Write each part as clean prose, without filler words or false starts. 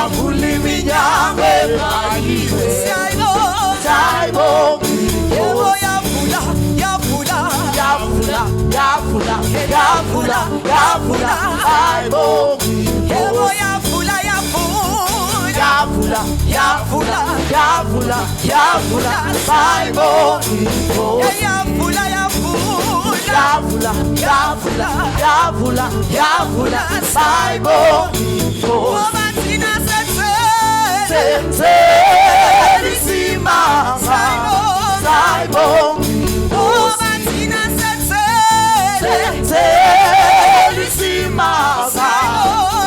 Yavula iminyango evaliwe. Siyayibonga. Sayibonga Yebo inkosi. yavula, yavula. Yavula, yavula, yavula, yavula. Sayibonga Yebo inkosi. yavula, yavula. Yavula, yavula, yavula, yavula. Sayibonga inkosi. Yavula, yavula. Yavula, yavula, yavula, yavula. Sayibonga inkosi. Ngoba thina sethele. Senzele isimanga. Sayibonga inkosi. Ngoba thina sethele. Senzele isimanga.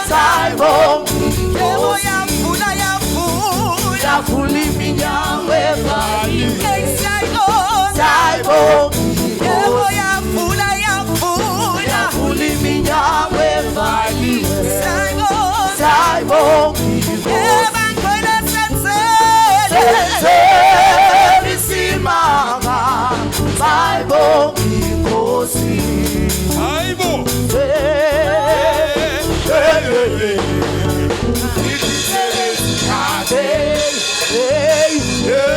Sayibonga Yebo inkosi. yavula, yavula. Yavula iminyango evaliwe. Siyayibonga. Sayibonga Yebo inkosi. yavula, yavula. Yavula iminyango evaliwe. Siyayibonga. Sayibonga inkosi. Ebangcwele sethele. Senzele isimanga. Sayibonga inkosi. Hayibo. Hey, Hey, hey, hey. Imisebenzi yakhe. hey, Hey, hey,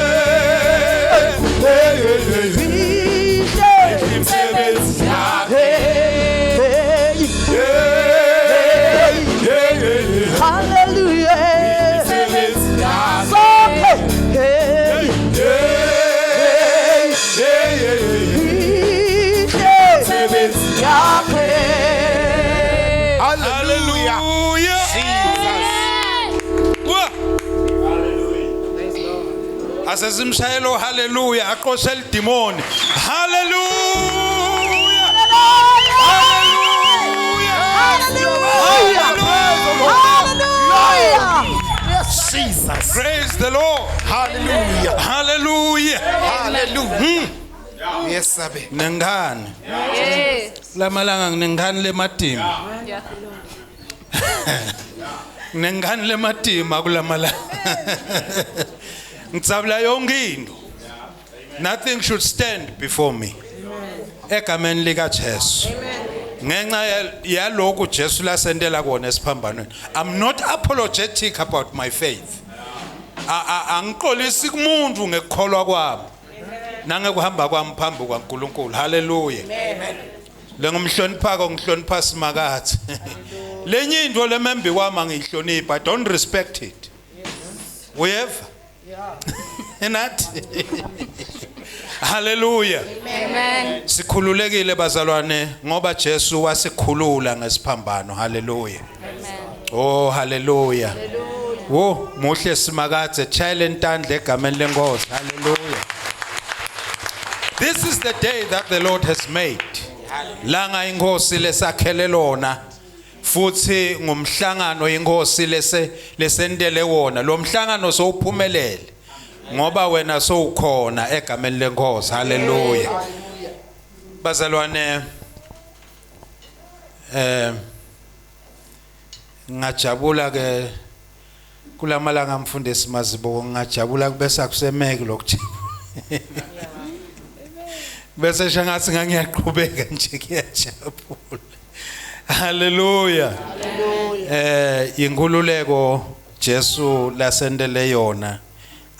hey, hey. mihle. Imisebenzi yakhe. Hey, hey, Hey, hey, hey, hey. hallelujah. Imisebenzi yakhe. Sonke. Hey, Hey, hey, hey, hey. mihle Imisebenzi yakhe. Hallelujah. Jesus. Wa. Asesimshayelo hallelujah aqoshe lidimoni. Hallelujah. Hallelujah. Hallelujah. Jesus. Praise the Lord. Hallelujah. Hallelujah. Hallelujah. Yes, Sabe. Nengane. Yes. Lamalanga nginengane lematima. Yeah. Nengane lematima kulamalanga. Ngitsabula yonke into. Nothing should stand before me. Egameni lika Jesu. Ngenxa yalokhu Jesu lasentela kona esiphambanweni. I'm not apologetic about my faith. Angixolisi kumuntu ngekukholwa kwami. Nangekuhamba kwami phambi kwaNkulunkulu. Hallelujah. Lengumhloniphako ngihlonipha simakathe. Lenye into lemembi kwami angiyihloniphi. I don't respect it. Uyeva? Enathi. Hallelujah. Amen. Sikhululekile bazalwane ngoba Jesu wasikhulula ngesiphambano. Hallelujah. Amen. Oh hallelujah. Wo muhle simakathe chayela intandla egameni lenkosi. Hallelujah. This is the day that the Lord has made. Langa inkosi lesakhele lona futhi ngumhlangano inkosi lese lesentele wona. Lo mhlangano sowuphumelele ngoba wena sowukhona egameni lenkosi. Hallelujah. Bazalwane ngajabula ke kulamalanga mfundisi Mazibuko ngajabula kubese akusemeki lokujabula. Bese shangathi ngangiyaqhubeka nje kuyajabula. Hallelujah. Inkululeko Jesu lasentele yona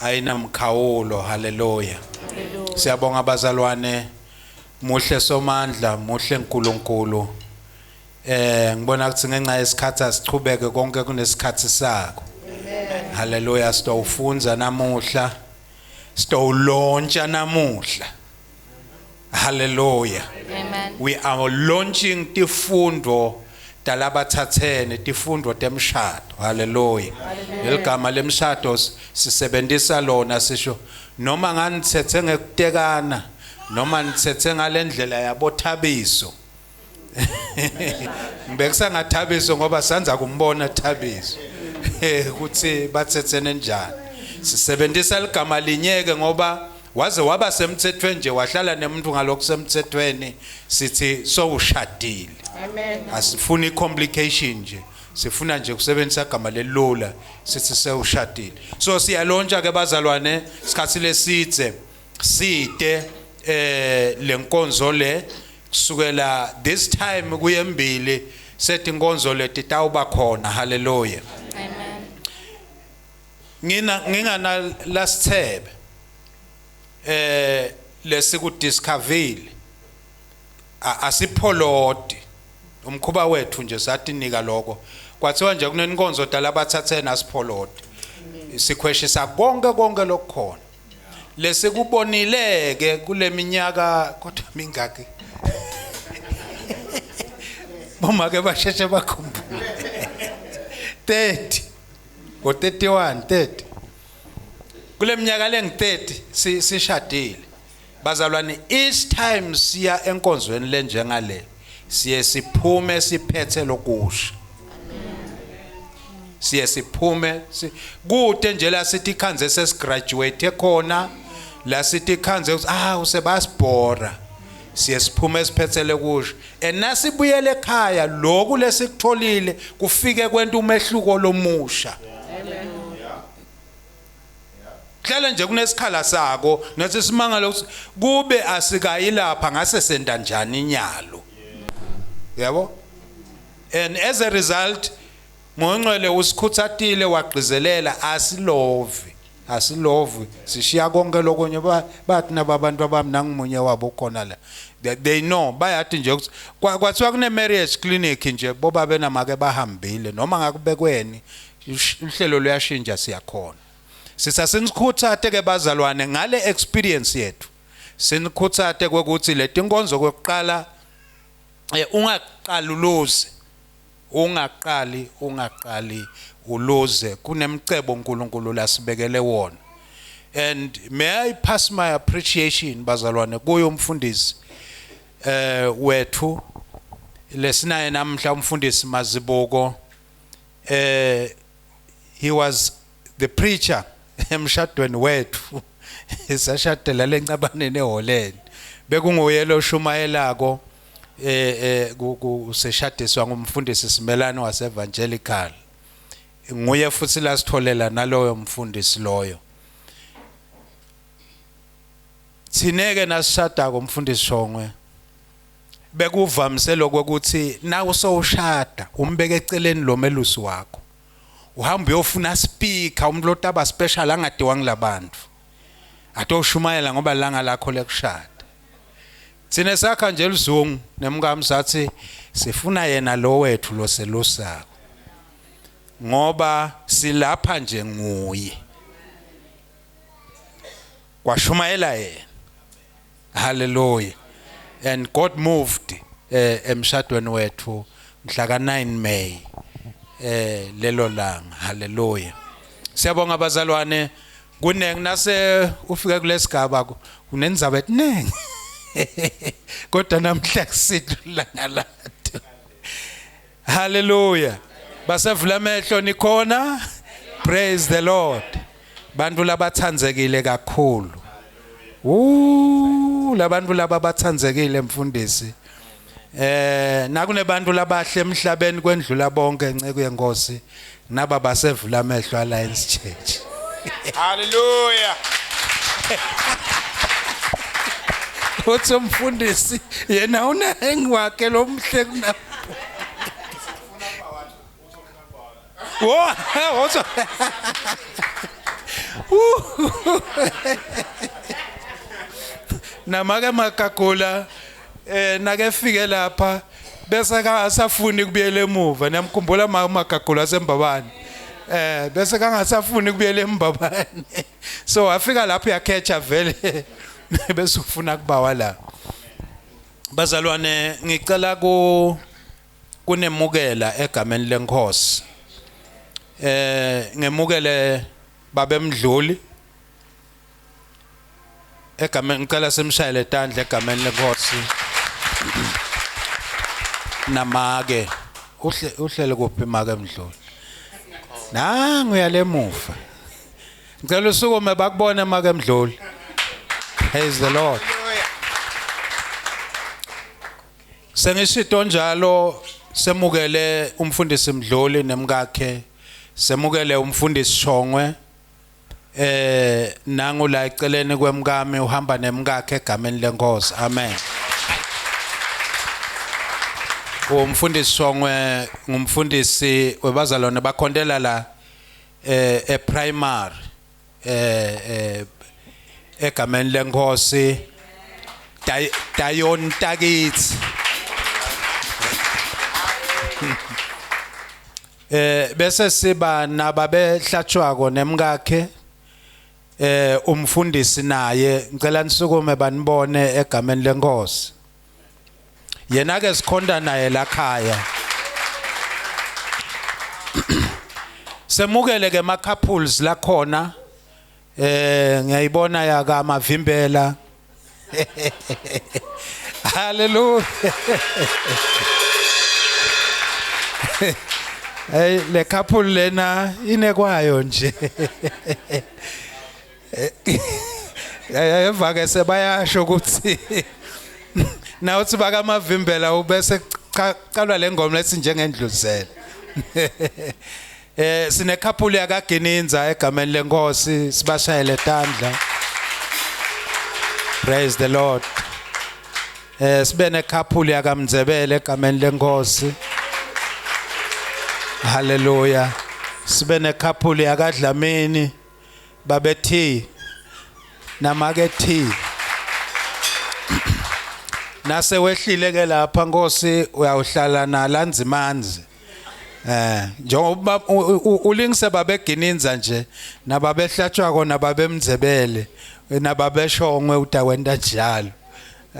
ayinamkhawulo. Hallelujah. Siyabonga bazalwane. Muhle somandla, muhle uNkulunkulu. Ngibona ukuthi ngenxa yesikhathi asichubeke konke kunesikhathi sakho. Hallelujah sitawufundza namuhla. Sitawulauncha namuhla. Hallelujah. Amen. We are launching tifundo talabathathene tifundo temshado. Hallelujah. Leligama lemshado sisebenzisa lona sisho noma nganithethe ngekutekana noma nithethe ngalendlela yabothabiso. Ngibekisa ngathabiso ngoba sanza kumbona Thabiso. Ukuthi bathethene njani. Sisebenzisa ligama linyeke ngoba waze waba semthethweni nje wahlala nemuntu ngalokho semthethweni sithi sowushadile. Amen. Asifuni complication nje. Sifuna nje kusebenzisa igama lelula sithi sewushadile. So siyalauncha ke bazalwane isikhathi lesithe side lenkonzo le kusukela this time kuyembili sethi inkonzo leti tawuba khona. Hallelujah. Amen. Ngina ngingana lasithebe eh lesikudiscoverile asipholodi umkhuba wethu nje satinika lokho kwathiwa nje kunenkonzo dala abathathene asipholodi sikhweshisa konke konke lokukhona lesikubonile ke kuleminyaka kodwa mingaki bomake basheshe bakhumbule 30 ngo 31 30 kule minyaka lengu-30 sishadile bazalwane each time siya enkonzweni lenjengale siye siphume siphethe lokusha siye siphume kude nje la sithi ikhanze sesigraduate khona la sithi ikhanze ukuthi ah usebasibhora siye siphume siphethele kusho and nasibuyele ekhaya lokhu lesikutholile kufike kwenta umehluko lomusha hlala nje kunesikhala sako nathi simangala ukuthi kube asikayi lapha ngase senda njani inyalo yabo and as a result Moyongcwele usikhuthatile wagqizelela asilovi asilovi sishiya konke lokunye bathi nababantu abami nangimunye wabo khona la they know bayathi nje ukuthi kwathiwa kune marriage clinic nje bobabe namake bahambile noma ngakubekweni uhlelo luyashintsha siyakhona sisasenikhuthate ke bazalwane ngale experience yethu sinikhuthate kwekuthi letinkonzo kwekuqala eh, ungaqali uluze ungaqali ungaqali uluze kunemcebo uNkulunkulu lasibekele wona and may I pass my appreciation bazalwane kuyo umfundisi eh wethu lesinaye namhla umfundisi Mazibuko eh he was the preacher emshadweni wethu sashadela lencabaneni eholeni bekunguye lo shumayelako eh eh kuseshadiswa ngumfundisi Simelane wase evangelical nguye futhi lasitholela naloyo mfundisi loyo Thineke nasishadako umfundisi Shongwe bekuvamise lokuthi na usowushada umbeke eceleni lo melusi wakho uhamba uyofuna speaker umuntu lotaba special angadiwa ngilabantu atoshumayela ngoba langa lakho lekushada thina sakha nje lizungu nemkami sathi sifuna yena lo wethu lo selusako ngoba silapha nje nguye kwashumayela yena haleluya and God moved eh emshadweni wethu mhla ka 9 May eh lelo langa haleluya siyabonga bazalwane kunengi nase ufike kulesigaba kunendzaba etinengi kodwa namhla kusidlu langa lathu Hallelujah. Basevula amehlo nikhona? Praise the Lord. Bantu labathandzekile kakhulu. Ooh, labantu laba bathandzekile mfundisi. Eh nakunebantu labahle emhlabeni kwendlula bonke nceku yenkosi naba basevula amehlo Alliance Church. Hallelujah. Uthi umfundisi yena unahengi wakhe lomhle kuna Wo, wotho. Namake makagula eh nakefike lapha bese kangasafuni kubuyela emuva niyamkhumbula makagula sembabane eh bese kangasafuni kubuyela embabane so wafika lapho yakhetha vele bese ufuna kubawa la bazalwane ngicela ku kunemukela egameni lenkosi eh ngemukele babemdluli egameni ngicela simshayele tandla egameni lenkosi namake uhle uhlele kuphi make mdluli nangu uyalemuva ngicela usukume bakubone make mdluli praise the lord Sengishito njalo semukele umfundisi Mdluli nemkakhe semukele umfundisi Shongwe eh nangu la eceleni kwemkami uhamba nemkakhe egameni lenkosi amen umfundisi Shongwe ngumfundisi webazalwane bakhontela la eh e primary eh eh egameni lenkosi Dayon Takitsi eh bese siba nababehlatshwako nemkakhe eh umfundisi naye ngicela nisukume banibone egameni lenkosi yena ke sikhonta naye la khaya semukele ke ma couples la khona eh ngiyayibona yaka mavimbela haleluya hey le couple lena inekwayo nje eva ke sebayasho ukuthi na uthi bakamavimbela ubese qalwa le ngoma lethi njengendluzele eh sine couple yakaGininza egameni lenkosi sibashayele tandla praise the lord eh sibe ne couple yakaMndzebele egameni lenkosi haleluya sibe ne couple yakaDlamini babe T namake T nase wehlile ke lapha Nkosi uyawuhlala nalanzimanzi eh njengoba ulingise babegininza nje nababehlatshwa kona babemndzebele nababeshongwe utakwenta njalo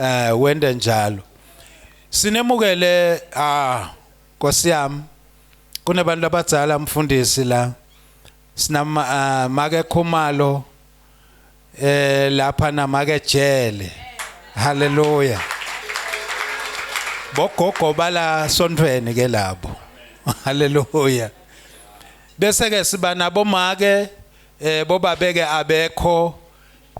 eh wende njalo sinemukele ah Nkosi yami kunabantu abadzala mfundisi la sinama uh, make Khumalo eh lapha namake Jele haleluya bogogo bala sontweni ke labo haleluya bese ke siba nabo make eh bobabeke abekho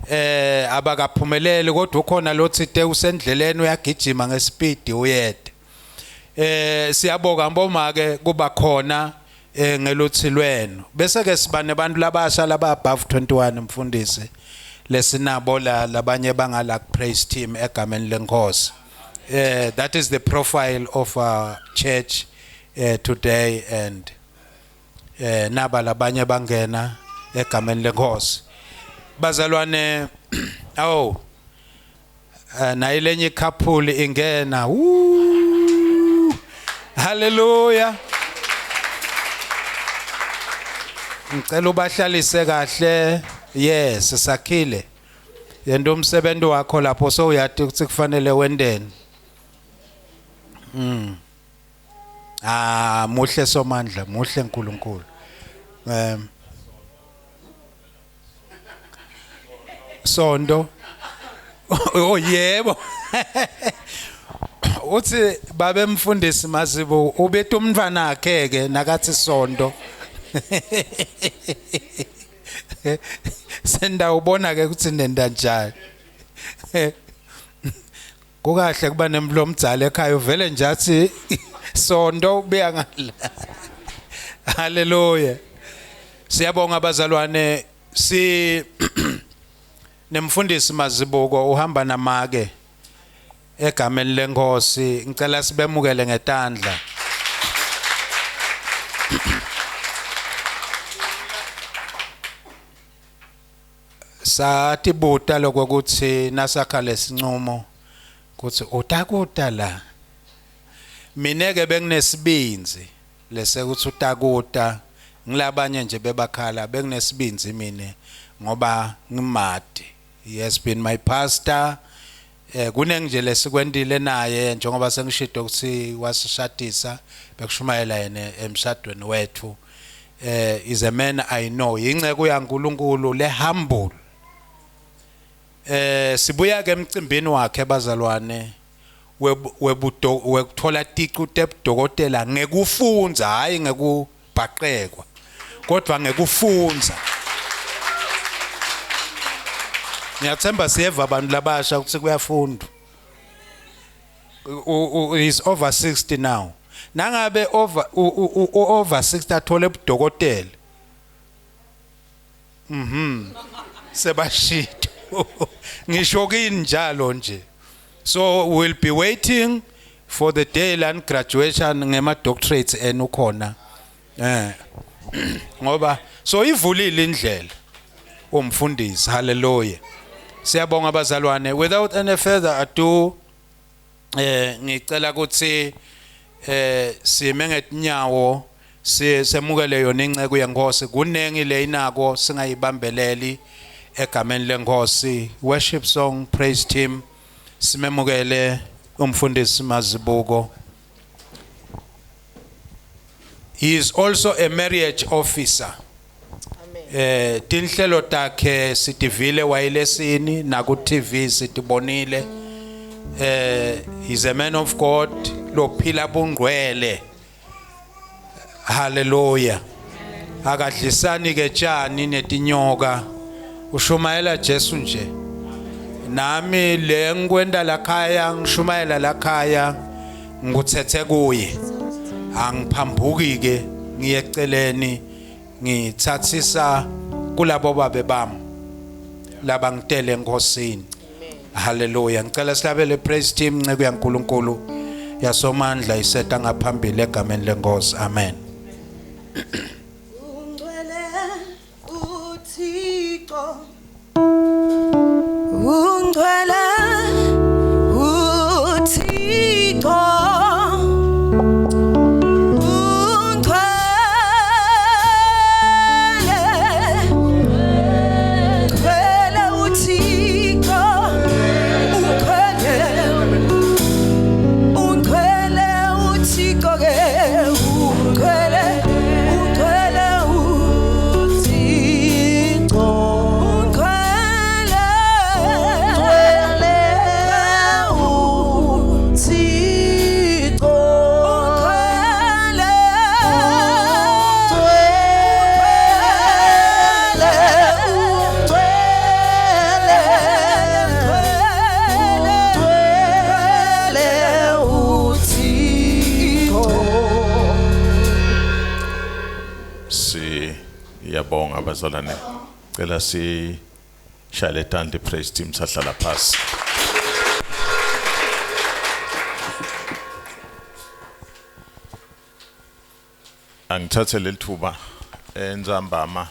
eh abakaphumeleli kodwa ukhona lothite usendleleni uyagijima ngespeed uyede eh siyabonga mboma-ke kuba khona eh ngeluthi lwenu bese ke siba nebantu labasha laba above 21 mfundisi lesinabo la labanye bangala praise team egameni lenkosi eh that is the profile of our church today and eh naba labanye bangena egameni lenkosi bazalwane awu Eh, nayi lenye couple ingena Woo! haleluya ngicela ubahlalise kahle yes sakhile yenta umsebenzi wakho lapho sowuyati ukuthi kufanele wendeni ah muhle somandla muhle uNkulunkulu um Sondo oh yebo uthi babe mfundisi Mazibu ubethe umntwana wakhe ke nakathi sondo senda ubona ke ukuthi nenda njani kukahle kuba nemlo omdzala ekhaya uvele nje athi sondo ubuya ngala haleluya siyabonga bazalwane si nemfundisi Mazibuko uhamba namake egameni lenkosi ngicela sibemukele ngetandla Satibuta lokuthi nasakha lesinqumo kuthi utakuta la. Mina ke benginesibinzi lese kuthi utakuta ngilabanye nje bebakhala benginesibinzi mina ngoba ngimadi. He has been my pastor. Eh kuningi nje lesikwentile naye njengoba sengishilo ukuthi wasishadisa bekushumayela yena emshadweni wethu. Eh is a man I know inceku yaNkuluNkulu le humble. Eh sibuya ke emcimbini wakhe bazalwane webudo wekuthola ticu tebudokotela ngekufunza hayi ngekubhaqekwa kodwa ngekufunza ngiyathemba siyeva abantu labasha ukuthi kuyafundwa is over 60 now nangabe over over 60 athole ubudokotela sebashito ngisho kini njalo nje so we'll be waiting for the day land graduation ngema doctorates enu khona eh Ngoba so ivulile indlela umfundisi. Hallelujah. Siyabonga bazalwane. Without any further ado, ngicela ukuthi sime ngetinyawo, semukele yona inceku yeNkosi. Kunengi le inako singayibambeleli egameni leNkosi. Worship song, praise team, simemukele umfundisi Mazibuko. He is also a marriage officer. Tinhlelo takhe sitivile wayilesini naku TV sitibonile. He's a man of God lophila bungcwele. Hallelujah. Akadlisani ke tshani netinyoka. Ushumayela Jesu nje. Nami le ngikwenda lakhaya, ngishumayela lakhaya, ngikuthethe kuye. Angiphambuki ke, ngiye eceleni, ngithathisa kulabo babe bami labangitele enkosini. Hallelujah. Ngicela sihlabele praise team, nceku yaNkulunkulu yasomandla iseta ngaphambili egameni lenkosi. Amen. Ungcwele uThixo, ungcwele uThixo, ungcwele, ungcwele uThixo, ungcwele, ungcwele uThixo ke, ungcwele, ungcwele uThixo, ungcwele, Ungcwele uThixo, ungcwele, ungcwele, ungcwele, ungcwele uThixo. Siyabonga bazalwane. Cela si shayele tandla praise team, sahlala phasi. Angithathe lelithuba enzambama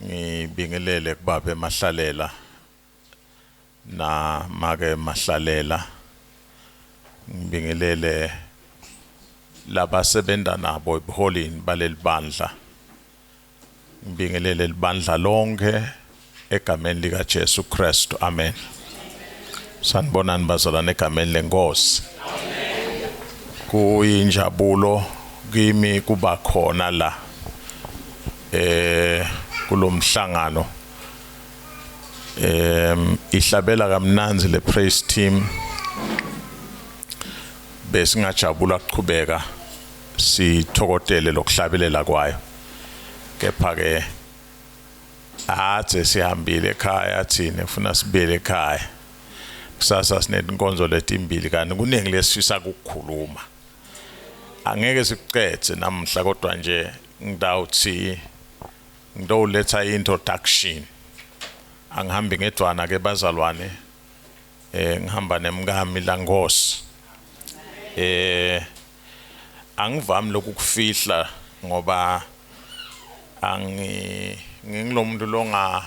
ngibingelele kubaba emahlalela na make mahlalela, ngibingelele labasebenta nabo ebuholini baleli bandla, ngibingelele libandla lonke egameni lika Jesu Kristu. Amen. Sanibonani bazalwane egameni lenkosi. Kuyinjabulo kimi kuba khona la kulomhlangano. Ihlabela kamnandzi le praise team, besingajabula ukuqhubeka sithokotele lokuhlabelela kwayo, kepha ke athe sihambile ekhaya thina ufuna sibuyele ekhaya kusasa, sinetinkonzo letimbili kanti kuningi lesifisa ukukhuluma, angeke sikucedze namuhla, kodwa nje ngidawuthi ngidowuletha introduction. Angihambi ngedwana ke bazalwane, ngihamba nemkami laNkosi. Angivami lokukufihla ngoba angi ngingilomuntu longa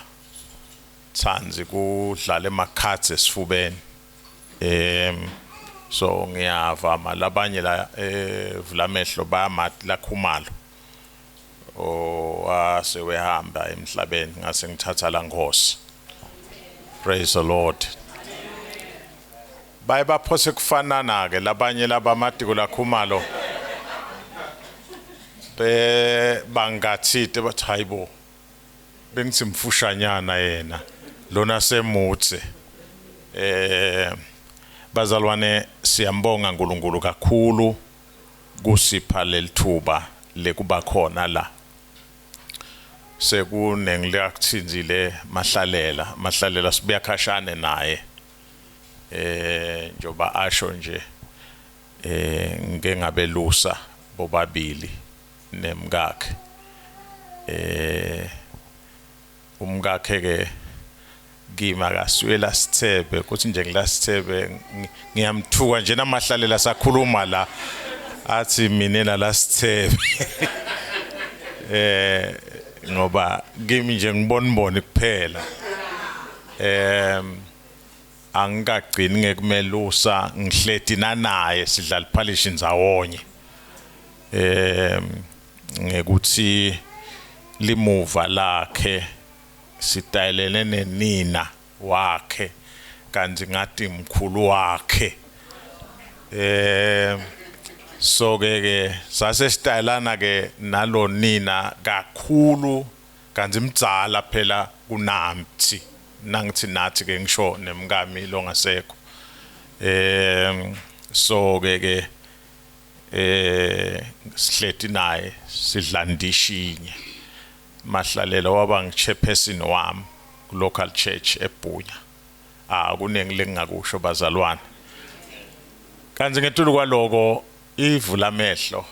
tsanzi kudlala emakhathi esifubeni, so ngiyavama labanye la evulamehlo bayamati lakhumalo owase wehamba emhlabeni, ngase ngithatha la Nkosi. Praise the Lord. Baye baphose kufanana ke labanye labamatiko lakhumalo be bangathite bathi hayibo, bengithi mfushanyana yena lona semutse. Bazalwane, siyambonga uNkulunkulu kakhulu kusipha lelithuba lekuba khona la. Sekunengilakuthinzile mahlalela mahlalela, sibuya khashane naye, njoba asho nje, ngike ngabelusa bobabili nemkakhe. Umkakhe ke kimi akaswela sithebe, kuthi nje ngilasithebe ngiyamthuka nje namahlalela sakhuluma la, athi mina la sithebe. Eh ngoba kimi nje ngiboniboni kuphela. Em angikagcini ngekumelusa ngihleti nanaye sidlala iphalishi ndzawonye. Em ngekuthi limuva lakhe sitayelene nenina wakhe kanti ngathi mkhulu wakhe eh so ke ke sase sitayelana ke nalonina kakhulu kanti mdzala phela kunamthi nangithi nathi ke ngisho nemkami longasekho eh so ke ke eh sihleti naye sidlandishinye Mahlalela waba ngi-chairperson wami ku-local church eBhunya. Ah kuningi lengingakusho bazalwane. Kanti ngetulu kwaloko ivula amehlo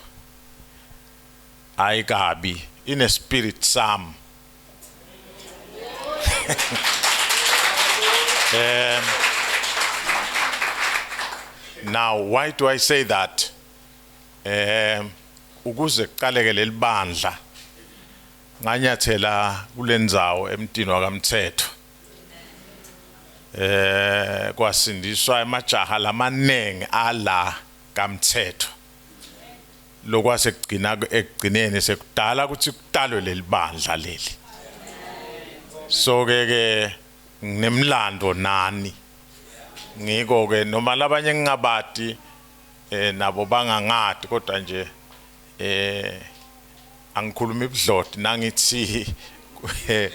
ayikabi ine spirit sami. Now why do I say that? Eh ukuze kuqaleke lelibandla nganyathela kulendzawo emtini wakamthetho. Eh kwasindiswa emajaha lamanengi ala kamthetho. Lokwase kugcina ekugcineni sekudala ukuthi kutalwe lelibandla leli. So ke ke nginemlando nani. Ngiko ke noma labanye ngingabati eh nabo bangangadi kodwa nje eh angikhuluma ibudloti nangithi eh,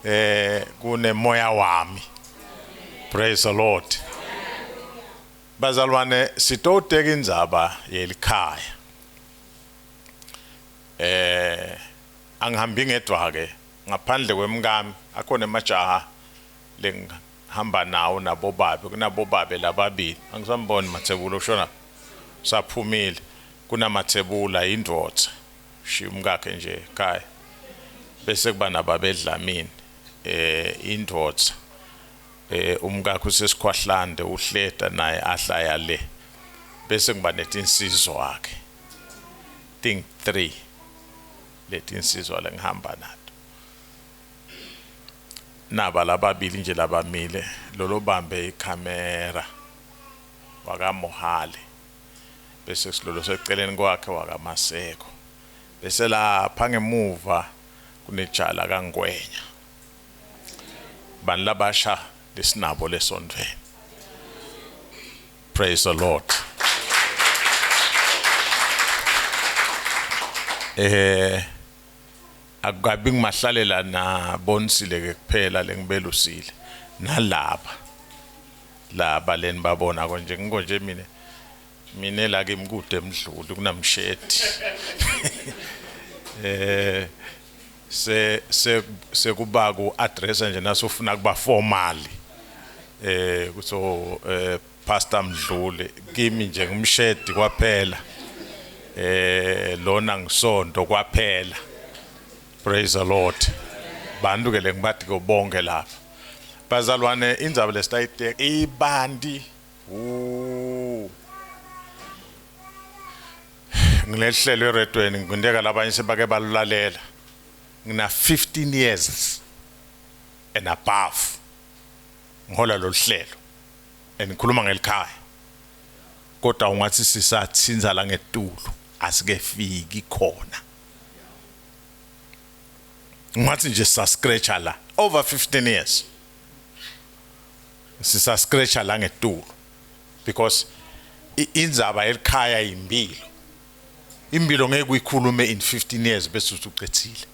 eh kunemoya wami praise the lord bazalwane sitoteka indzaba yelikhaya eh angihambi ngedwa ke ngaphandle kwemkami akhona emajaha hamba nawo nabobabe kunabobabe lababili angisamboni Mathebula ushona saphumile kunamathebula indoda shiya umkakhe nje ekhaya bese kuba nababedlamini eh indoda eh umkakhe usesikhwahlande uhleta naye ahlaya le bese kuba netinsizwa wakhe think 3 letinsizwa lengihamba nato Naba lababili nje labamile, lolobambe ikhamera wakaMohale, bese silolo seceleni kwakhe wakaMaseko, bese lapha ngemuva kunejala kaNgwenya. Bani labasha lesinabo lesontweni. Praise the Lord. Eh Akukabi ngimahlalela nabonisile ke kuphela lengibelusile nalaba laba leni babona konje ngingonje mina mina la kimi kude emdluli kunamshedi eh se se sekuba ku address nje nasufuna kuba formal eh kutho eh Pastor Mdluli kimi nje ngumshedi kwaphela eh lona ngisonto kwaphela praise the lord bantu ke lengibathi ko bonke lapha bazalwane indzaba lesitayite ibandi u ngilehlelo eredweni ngindeka labanye sebake balulalela ngina 15 years and above ngihola loluhlelo and ngikhuluma ngelikhaya kodwa ungathi sisathinza la ngetulu asikefiki khona ungathi nje sisascratcha la over 15 years sisascratcha la ngetulu because indzaba elikhaya impilo impilo ngeke uyikhulume in 15 years bese usucethile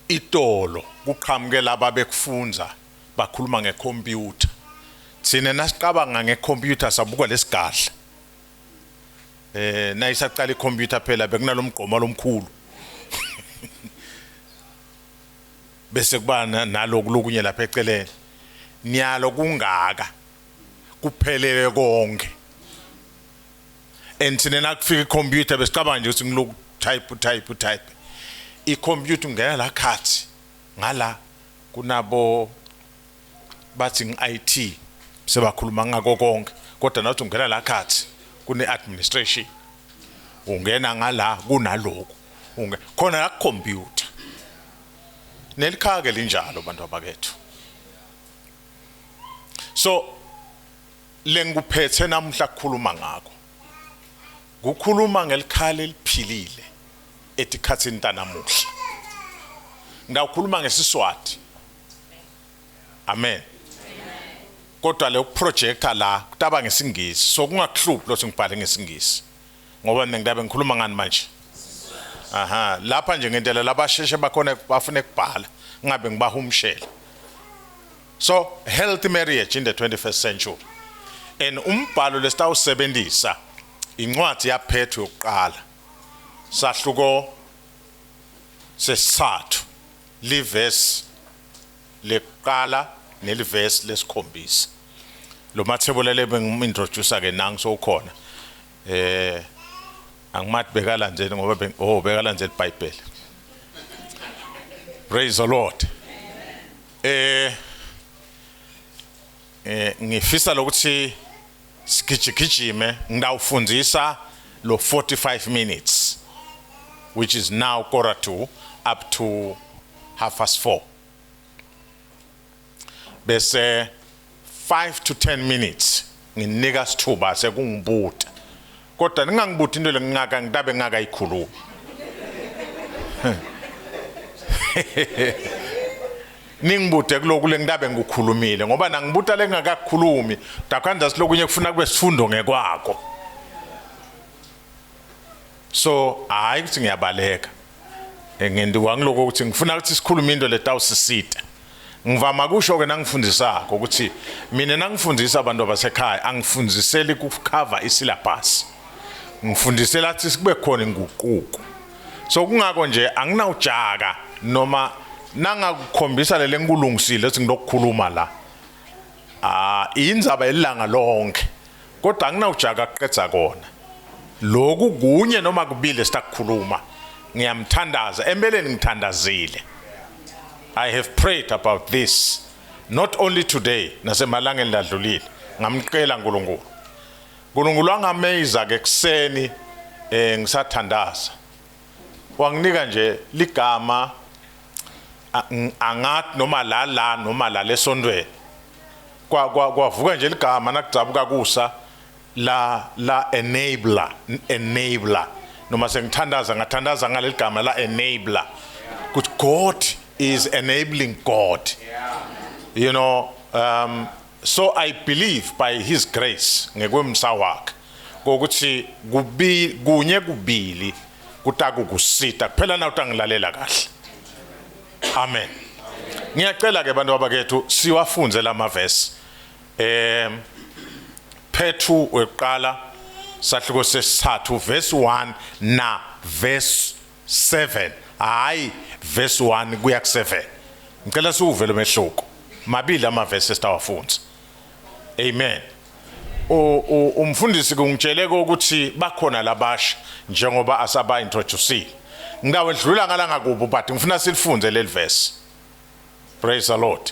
Itolo kuqhamuke laba bekufunza bakhuluma ngecomputer. Thina nasiqabanga ngecomputer sabuka lesigadla. Eh nayisaqala icomputer phela bekunalomgqomo lomkhulu. Bese kuba naloku lokunye lapha eceleni. Niyalo kungaka kuphelele konke. And thina nakufika icomputer besicabanga nje ukuthi ngiloku type type type. Icomputer ungena la khathi ngala kunabo bathi ngi-IT sebakhuluma ngako konke kodwa nathi ungena la khathi kune administration. Ungena ngala kunaloku. Unge khona la computer. Nelikhaya ke linjalo bantu abakethu. So lengikuphethe namuhla kukhuluma ngako. Kukhuluma ngelikhaya leliphilile etikhatsini tanamuhla. Ngawukhuluma ngesiswati. Amen. Kodwa le projector la kutaba ngesingisi so kungakuhluphi lothi ngibhale ngesingisi. Ngoba mina ngidabe ngikhuluma ngani manje? Aha, lapha nje ngentela labasheshe bakhona bafune kubhala ngabe ngibahumshela. So healthy marriage in the 21st century. And umbhalo lesitawusebenzisa incwadi yaPetru yokuqala. Sahluko sesithathu livesi lekuqala nelivesi lesikhombisa. Lo Mathebula le bengimintroduce ke nangu sowukhona. Eh angimathi bekalandzeli ngoba oh bekalandzeli iBhayibheli. Praise the Lord. Eh eh ngifisa lokuthi sigijigijime ngidawufundzisa lo 45 minutes which is now quarter to up to 4:30 bese 5 to 10 minutes nginika sithuba sekungibuta kodwa ningangibuti into lengingaka ngitabe ngingakayikhulumi ningibude kuloku lengitabe ngikukhulumile ngoba nangibuta lengingakakukhulumi dakhanda silokunye kufuna kube sifundo ngekwako so hayi ukuthi ngiyabaleka ngendiwa ngiloko ukuthi ngifuna ukuthi sikhulume into letawusisita ngivama kusho ke nangifundisako ukuthi mina nangifundisa abantu abasekhaya angifundiseli ukucover isyllabus ngifundisela ukuthi sikube khona inguquko so kungako nje anginawujaka noma nangakukhombisa lele ngikulungisile ukuthi ngilokukhuluma la ah indzaba yelanga lonke kodwa anginawujaka kuqedza kona lokhu kunye noma kubili esitakukhuluma ngiyamthandaza empeleni ngithandazile i have prayed about this not only today nasemalangeni ladlulile ngamqela uNkulunkulu uNkulunkulu wangameza ke kuseni eh ngisathandaza wanginika nje ligama angathi noma la la noma la lesontweni kwa kwavuka nje ligama nakudzabuka kusa la la enabler enabler noma sengithandaza ngathandaza ngaleli gama la enabler ukuthi God is enabling God you know um so i believe by his grace ngekwemsa wakhe kokuthi kubi kunye kubili kutakukusita kuphela na utangilalela kahle amen ngiyacela ke bantu abakethu siwafunze lamavesi eh Petru weqala sahluko sesithathu verse 1 na verse 7 hayi verse 1 kuya ku 7 ngicela siwuve lo mehluko mabili amavesi esitawafunza amen umfundisi kungitshele ukuthi bakhona labasha njengoba asaba introduceile ngawedlula ngala ngakubo but ngifuna silifunze leli verse praise the lord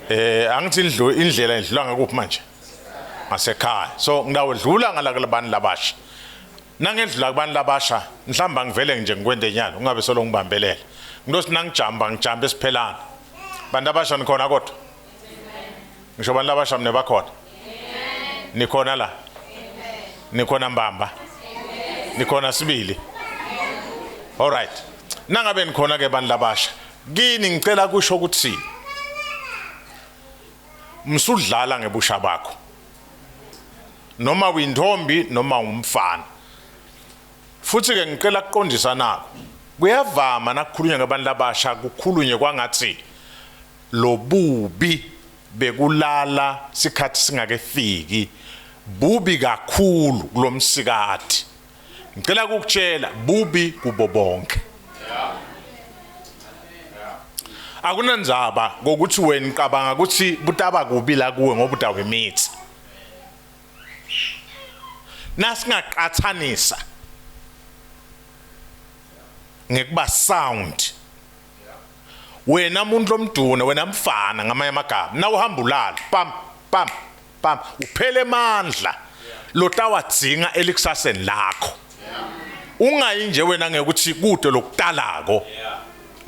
eh angithi indlu indlela idlula ngakuphi manje ngasekhaya so ngawedlula ngala kulabantu labasha nangedlula kubantu labasha mhlamba ngivele nje ngikwente nyalo ungabe solo ngibambelela ngilothi nangijamba ngijamba esiphelana bantu abasha nikhona kodwa ngisho abantu abasha mne bakhona nikhona la nikhona mbamba nikhona sibili all right nangabe nikhona ke bantu labasha kini ngicela kusho ukuthi msudlala ngebusha bakho noma uyintombi noma umfana futhi ke ngicela kuqondisa nako kuyavama nakukhulunywa ngabantu labasha kukhulunywe kwangathi Lobubi bekulala sikhathi singakefiki bubi kakhulu kulomsikati. Ngicela ukukutshela bubi kubo bonke. Akunandzaba ngokuthi wena ucabanga ukuthi butaba kubi la kuwe ngoba utawemithi. Nasingaqathanisa ngekuba sound wena muntu lomduna wena mfana ngamanye amagama na uhamba ulala pam pam pam uphele amandla lotawadzinga elikusaseni lakho. Ungayi nje wena ngekuthi kude lokutalako.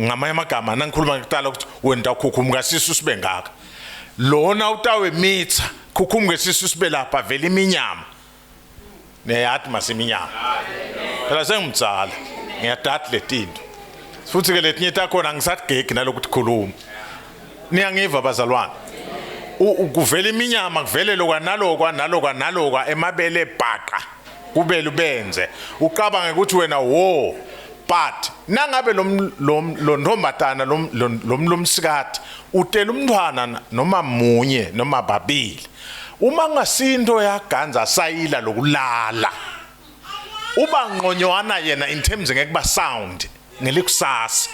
Ngamanye amagama nangikhuluma ngekutala ukuthi wena ukhukhumuka sisu sibe ngaka. Lona utawemitha khukhumuke sisu sibe lapha vele iminyama. Niyayati masiminyama. Phela sengimdzala. Ngiyadati letinto. Futhi ke letinye takhona angisagegi nalokuthi khuluma. Niyangiva bazalwane. Kuvela iminyama kuvele lokwa nalokwa nalokwa nalokwa emabele bhaqa kube lubenze ucabange ukuthi wena wo but nangabe lo lo ntombatana lo lomsikati utela umntwana noma munye noma babili uma ngasinto yaganza sayila lokulala uba ngqonywana yena in terms ngekuba sound ngelikusasa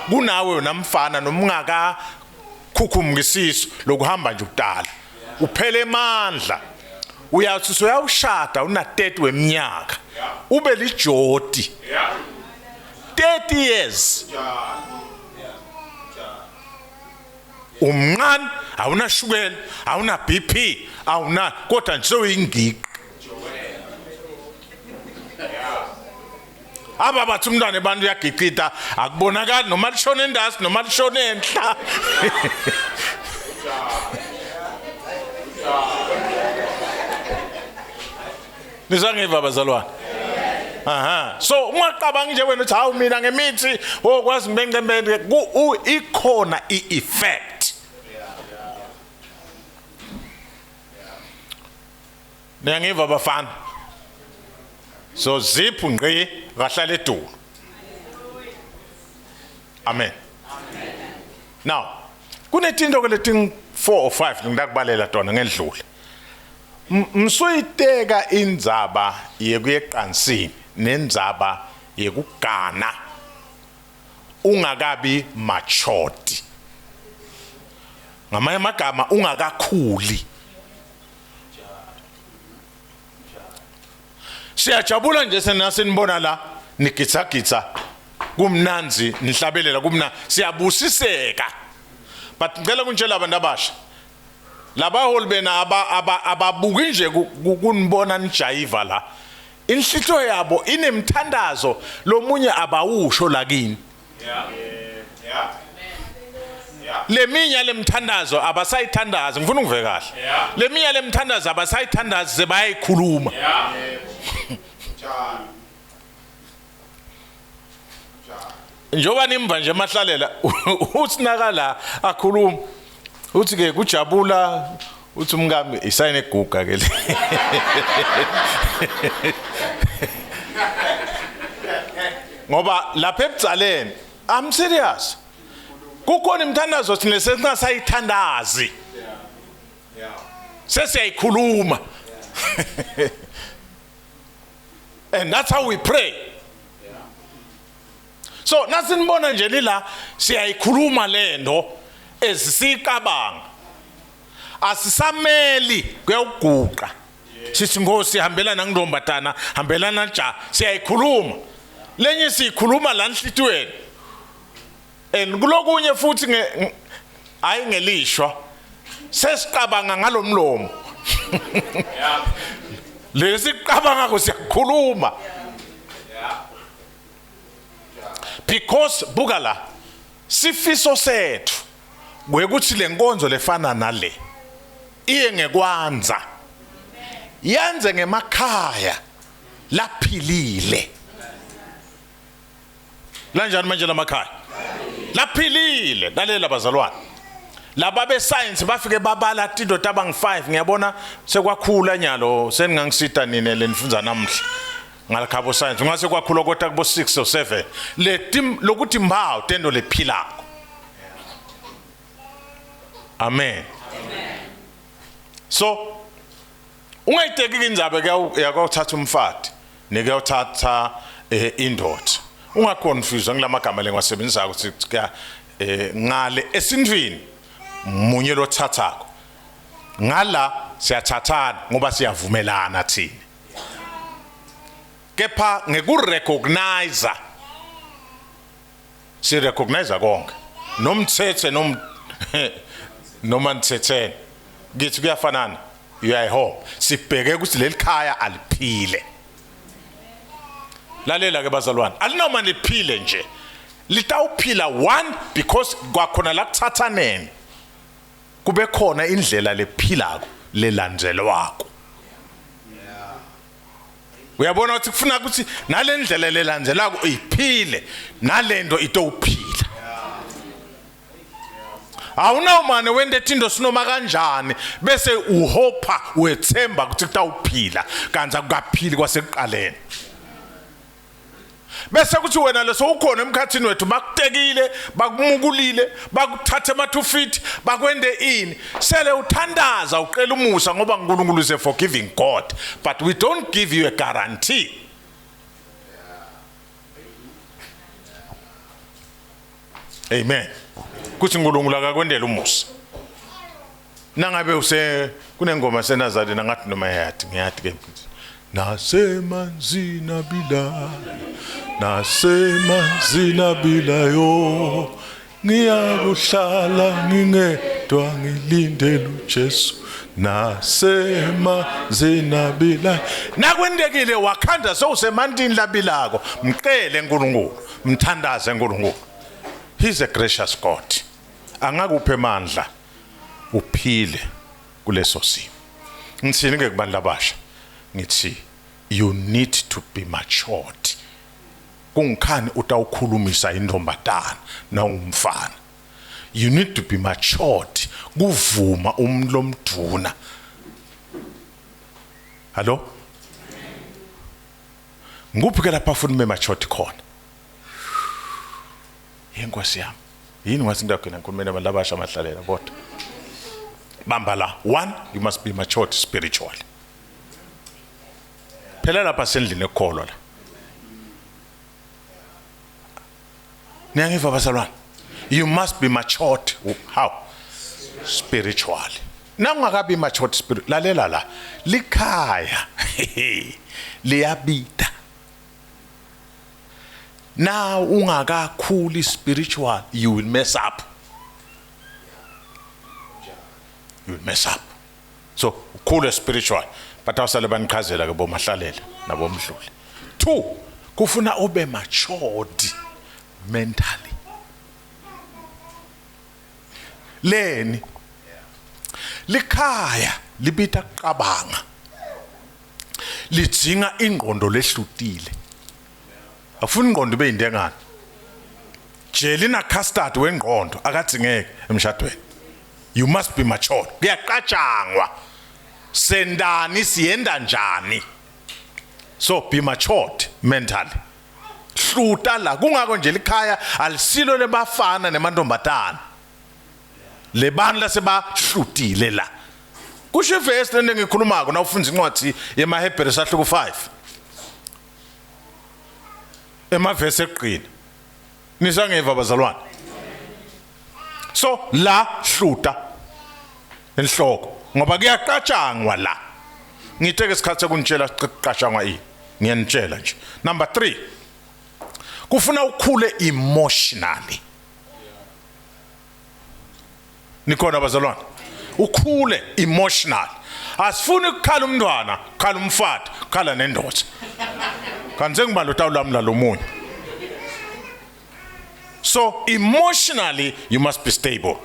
kunawe wena mfana noma ungaka khukhumukisiso lokuhamba nje ukudala uphele emandla uyathi usuyawushada una 30 weminyaka ube lijoti 30 years umncane awunashukela awuna BP awuna kodwa nje sewuyingiqi aba bathi umntwana abantu uyagicida akubonakali noma lishona endasi noma lishona enhla nizangiva bazalwane aha so ungaqabangi nje wena uthi hawu mina ngemithi okwazi ngibencembele ikhona i-effect Niyangiva bafana? So zip ngqi kahlala edulo. Amen. Now, kunetinto ke leting 4 or 5 ngitakubalela tona ngendlule. Msuyiteka indzaba yekuyeqansini nendzaba yekugana ungakabi matured. Ngamanye amagama ungakakhuli. Siyajabula nje senasenibona la nigitsagitsa kumnanzi nihlabelela kumna siyabusiseka but ngicela kunitshela abantu abasha labaholi bena ababuki nje kunibona nijayiva la inhlitho yabo inemthandazo lomunye abawusho lakini Yeah. Yeah. Leminya lemthandazo abasayithandazi ngifuna ungive kahle. Leminya lemthandazo abasayithandazi sebayayikhuluma. Yeah. Njalo. Njoba nimva nje mahlalela usinaka la akhuluma uthi ke kujabula uthi umkami isayine eguga ke le. Ngoba lapha ebudzaleni I'm serious. Kukhona imithandazo thina sesingasayithandazi. Sesiyayikhuluma. And that's how we pray. So nasinibona nje lila siyayikhuluma lento ezisicabanga. Asisameli kuyawuguqa. Sithi Nkosi hambelana ngintombatana hambelana ja siyayikhuluma. Lenye siyikhuluma la enhlitiyweni. And kulokunye futhi nge hayi ngelishwa sesiqabanga ngalomlomo. Lesiqabanga kusiyakhuluma. Because buka la sifiso sethu kwekuthi lenkonzo lefana nale iye ngekwanza yanze ngemakhaya laphilile lanjani manje lamakhaya laphilile lalela bazalwane laba be science bafike babala tinto tabangu-5 ngiyabona sekwakhula nyalo seningangisita nine lenifunza namuhla ngalikhabo science ungase kwakhula kodwa kubo 6 or 7 le lokuthi mbawu tento lephilako amen so ungayiteki indzaba yakawuthatha umfati nekuyawuthatha eh, indoda ungaconfuse ngilamagama lengiwasebenzisako ukuthi eh, ngale esintwini munye lothathako ngala siyathathana ngoba siyavumelana thina kepha ngekurecognize si recognize konke nomthethe nom noma nithethene kithi kuyafanana you are home sibheke ukuthi leli khaya aliphile. Lalela ke bazalwane, alinoma liphile nje. Litawuphila one because kwakhona la kuthathaneni. Kube khona indlela lephilako lelandzelwako. Uyabona ukuthi kufuna ukuthi nalendlela lelandzelako iphile nalento itowuphila. Awunawumane wente tinto sinoma kanjani bese uhopha wethemba ukuthi kutawuphila kanti akukaphili kwasekuqaleni. Bese kuthi wena leso ukhona emkhathini wethu bakutekile bakumukulile bakuthatha emathufiti bakwende ini sele uthandaza uqela umusa ngoba uNkulunkulu is a forgiving God but we don't give you a guarantee. Amen. Kuthi uNkulunkulu akakwendele umusa. Nangabe use kunengoma seNazarene ngathi noma yathi ngiyathi ke nasemanzini abilayo nasemanzini abilayo ngiyakuhlala ngingedwa ngilindele uJesu nasemanzini abilayo nakwendekile wakhanda sewusemantini labilako mcele uNkulunkulu mthandaze uNkulunkulu. He's a gracious God. Angakuphe amandla uphile kuleso simo. Ngithini ke kubantu abasha? Ngithi you need to be matured. Kungikhani utawukhulumisa intombatana nawumfana. You need to be matured kuvuma umuntu lomduna. Hallo? Nguphi ke lapha afuna ube matured khona? Yenkosi yami. Yini ngathi into yakho ngikhulumela abantu abasha amahlalela kodwa. Bamba la. One, you must be matured spiritually. Phela lapha sendlini ekukholwa la. Niyangiva bazalwane? You must be matured. How? Spiritually. Nawungakabi matured spirit, lalela la. Likhaya liyabida. Now ungakakhuli spiritual, you will mess up. You will mess up. So ukhule spiritual. But awusale banichazela ke bomahlalela nabomdluli. Two, kufuna ube matured mentally. Leni likhaya libita kuqabanga. Lidzinga ingqondo lehlutile. Afuna ingqondo ibe indengane. Jelly na custard wengqondo akadzingeke emshadweni. You must be matured. Kuyaqatshangwa. Sendani siyenda njani? So be matured mentally. Hluta la kungako nje likhaya alisilo lebafana nemantombazana. Lebantu lasebahlutile la. Kusho ivesi lento engikhulumako nawufunda incwadi yemaHebheru sahluko 5. Emavesi ekugcina. Nisangeva bazalwane. So la hluta enhloko ngoba kuyaqatshangwa la. Ngithe ke isikhathi sekunitshela siqashangwa ini. Ngiyanitshela nje. Number 3. Kufuna ukhule emotionally. Nikhona bazalwane? Ukhule emotional. Asifuni ukukhala umntwana, kukhala umfati, kukhala nendoda. Kanti sengibala utawulamula lomunye. So emotionally you must be stable.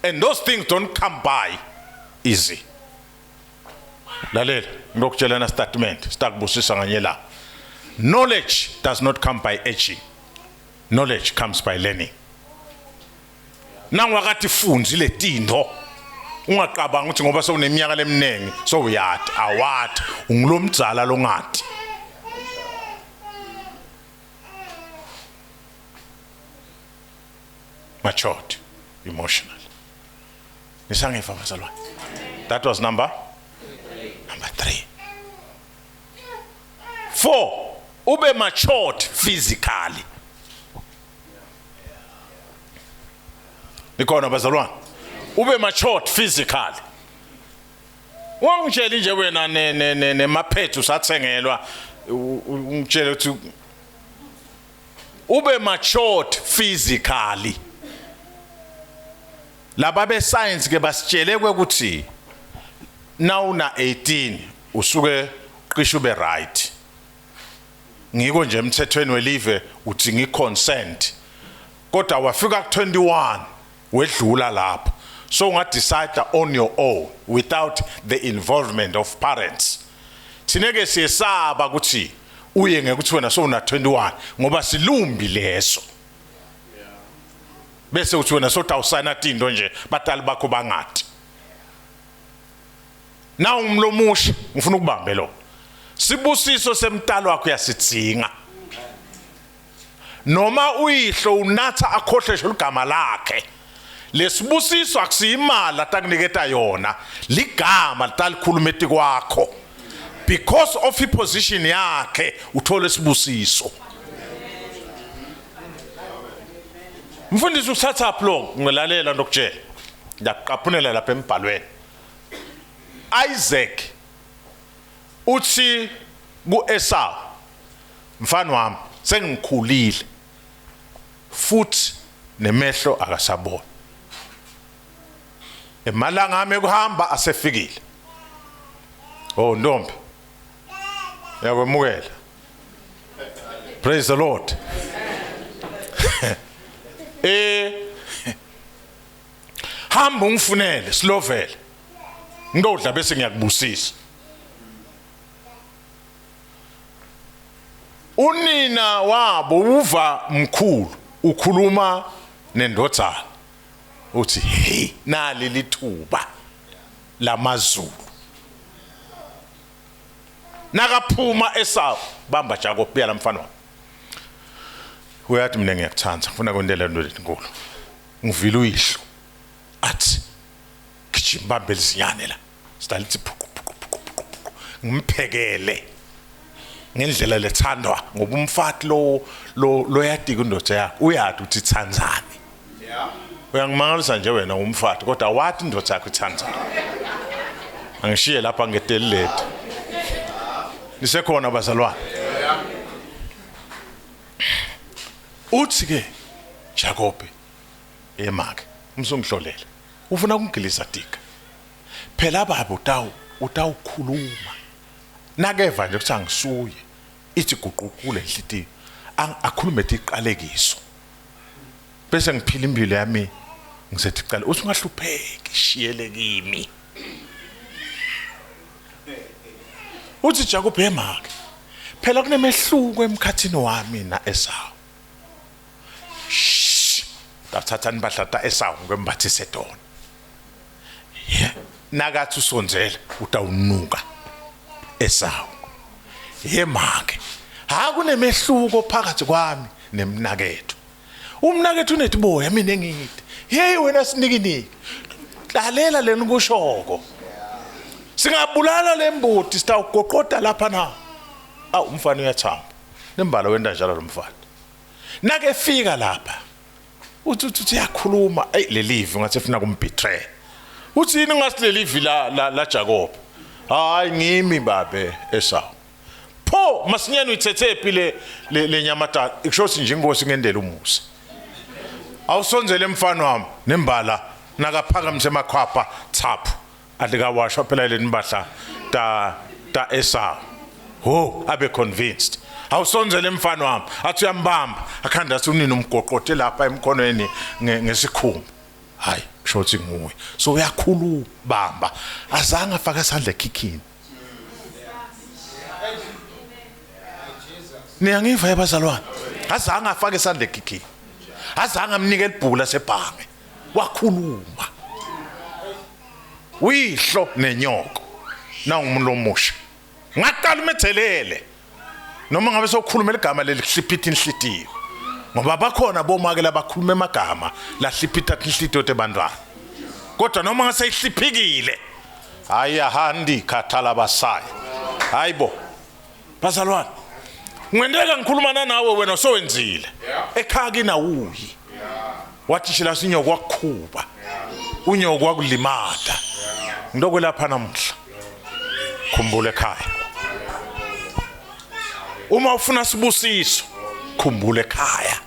And those things don't come by easy. Lalela, ngilokutshela statement, sitakubusisa nganye la. Knowledge does not come by aging. Knowledge comes by learning. Nangwakathi fundzi letinto ungaqabanga ukuthi ngoba sewuneminyaka leminingi sowuyati awati ungulomdzala longati. Matured emotionally. Nisangiva bazalwane? That was number 3. 4, ube matured physically. Nikhona bazalwane? Ube matured physically. Wangitshela nje wena ne ne nemaphethu sathengelwa ungitshela ukuthi ube matured physically. Laba be science ke basitshele ukuthi nawuna 18 Usuke qisha ube right. Ngiko nje emthethweni welive udzinga i-consent. Kodwa wafika ku-21 wedlula lapho. So unga decide on your own without the involvement of parents. Thina ke siyesaba ukuthi uye ngekuthi wena sowuna 21 ngoba silumbi leso. Bese uthi wena sotawusayina tinto nje batali bakho bangati. Nawu umlomusha ngifuna ukubambe lo. Sibusiso semtalo wakho uyasidzinga. Noma uyihlo unatha akhohleshe ligama lakhe. Lesibusiso akusiyimali atakuniketa yona, ligama litalikhuluma etikwakho. Because of iposition yakhe uthole isibusiso. Mfundisi uthatha lo ngilalela ndokutshela. Ngiyaqaphunela lapha embhalweni. Isaac uthi kuEsau mfana wami sengikhulile futhi nemehlo akasaboni emalanga ami ekuhamba asefikile oh ntombi yakwemukela praise the lord eh hamba ungifunele silovele ngidodla bese ngiyakubusisa unina wabo uva mkhulu ukhuluma nendodzana uthi hey nali lithuba lamazulu nakaphuma esawu bamba Jacob buya lamfana wami uyathi mina ngiyakuthanda ngifuna kwentela into lenkulu ngivile uyihlo athi gijima bambe lizinyane la sidalithi phuqu phuqu phuqu phuqu phuqu ngimphekele ngendlela lethandwa ngoba umfati lo lo loyadika indoda yakhe uyadi ukuthi ithandzani Yeah. uyangimangalisa nje wena umfati kodwa wathi indoda yakho ithandzani angishiye lapha ngedeli lethu nisekhona bazalwane uthi ke Jakobe emake umsungihlolela ufuna ukungilisa dika phela baba utawu utawukhuluma nakeva nje ukuthi angisuye ithi guqukule inhlitiyo akhulume iqalekiso bese ngiphila impilo yami ngisethi qala uthi ungahlupheki shiyele kimi uthi Jacob emake phela kunemehluko emkhathini wami na Esau shh ndathatha impahla ta Esau ngembathise tona yeah nakathi usonzela utawunuka Esau yemake ha kunemehluko phakathi kwami nemnakethu umnakethu unetiboya mina engide hey wena sinikiniki lalela leni kushoko singabulala lembuti sitawugoqoda lapha na awu umfana uyathamba nembala wenda njalo lo mfana nake fika lapha uthi uthi uyakhuluma ey lelivi ngathi efuna kumbetray uthi yini ngathi lelivi la la, la Jacob hayi ngimi babe Esau pho masinyane uyithethe phi le le nyamatana ikusho ukuthi nje inkosi ngendela umusa awusonzele mfana wami nembala nakaphakamise emakhwapha thaphu alikawashwa phela le nimbahla ta ta Esau ho abe convinced awusonzele mfana wami athi uyambamba akhanda athi unini umgoqote lapha emkhonweni ngesikhumba hayi kusho ukuthi nguwe so uyakhuluma bamba azange afake isandla ekhikhini niyangiva ebazalwane azange afake isandla ekhikhini azange amnike libhuku lasebhange wakhuluma uyihlo nenyoko nawumuntu omusha ngaqala umethelele noma ngabe sokhuluma ligama leli hliphitha inhlitiyo ngoba bakhona bomake labakhuluma emagama lahliphitha inhlitiyo tebantwana kodwa noma ngase ihliphikile hayi ahandi khathala basaya hayibo bazalwane ngwendeka ngikhuluma nawe wena sowenzile ekhaya kinawuyi wathi shila sinyoko wakukhuba unyoko wakulimata ngilokwelapha namuhla khumbula ekhaya uma ufuna sibusiso khumbula ekhaya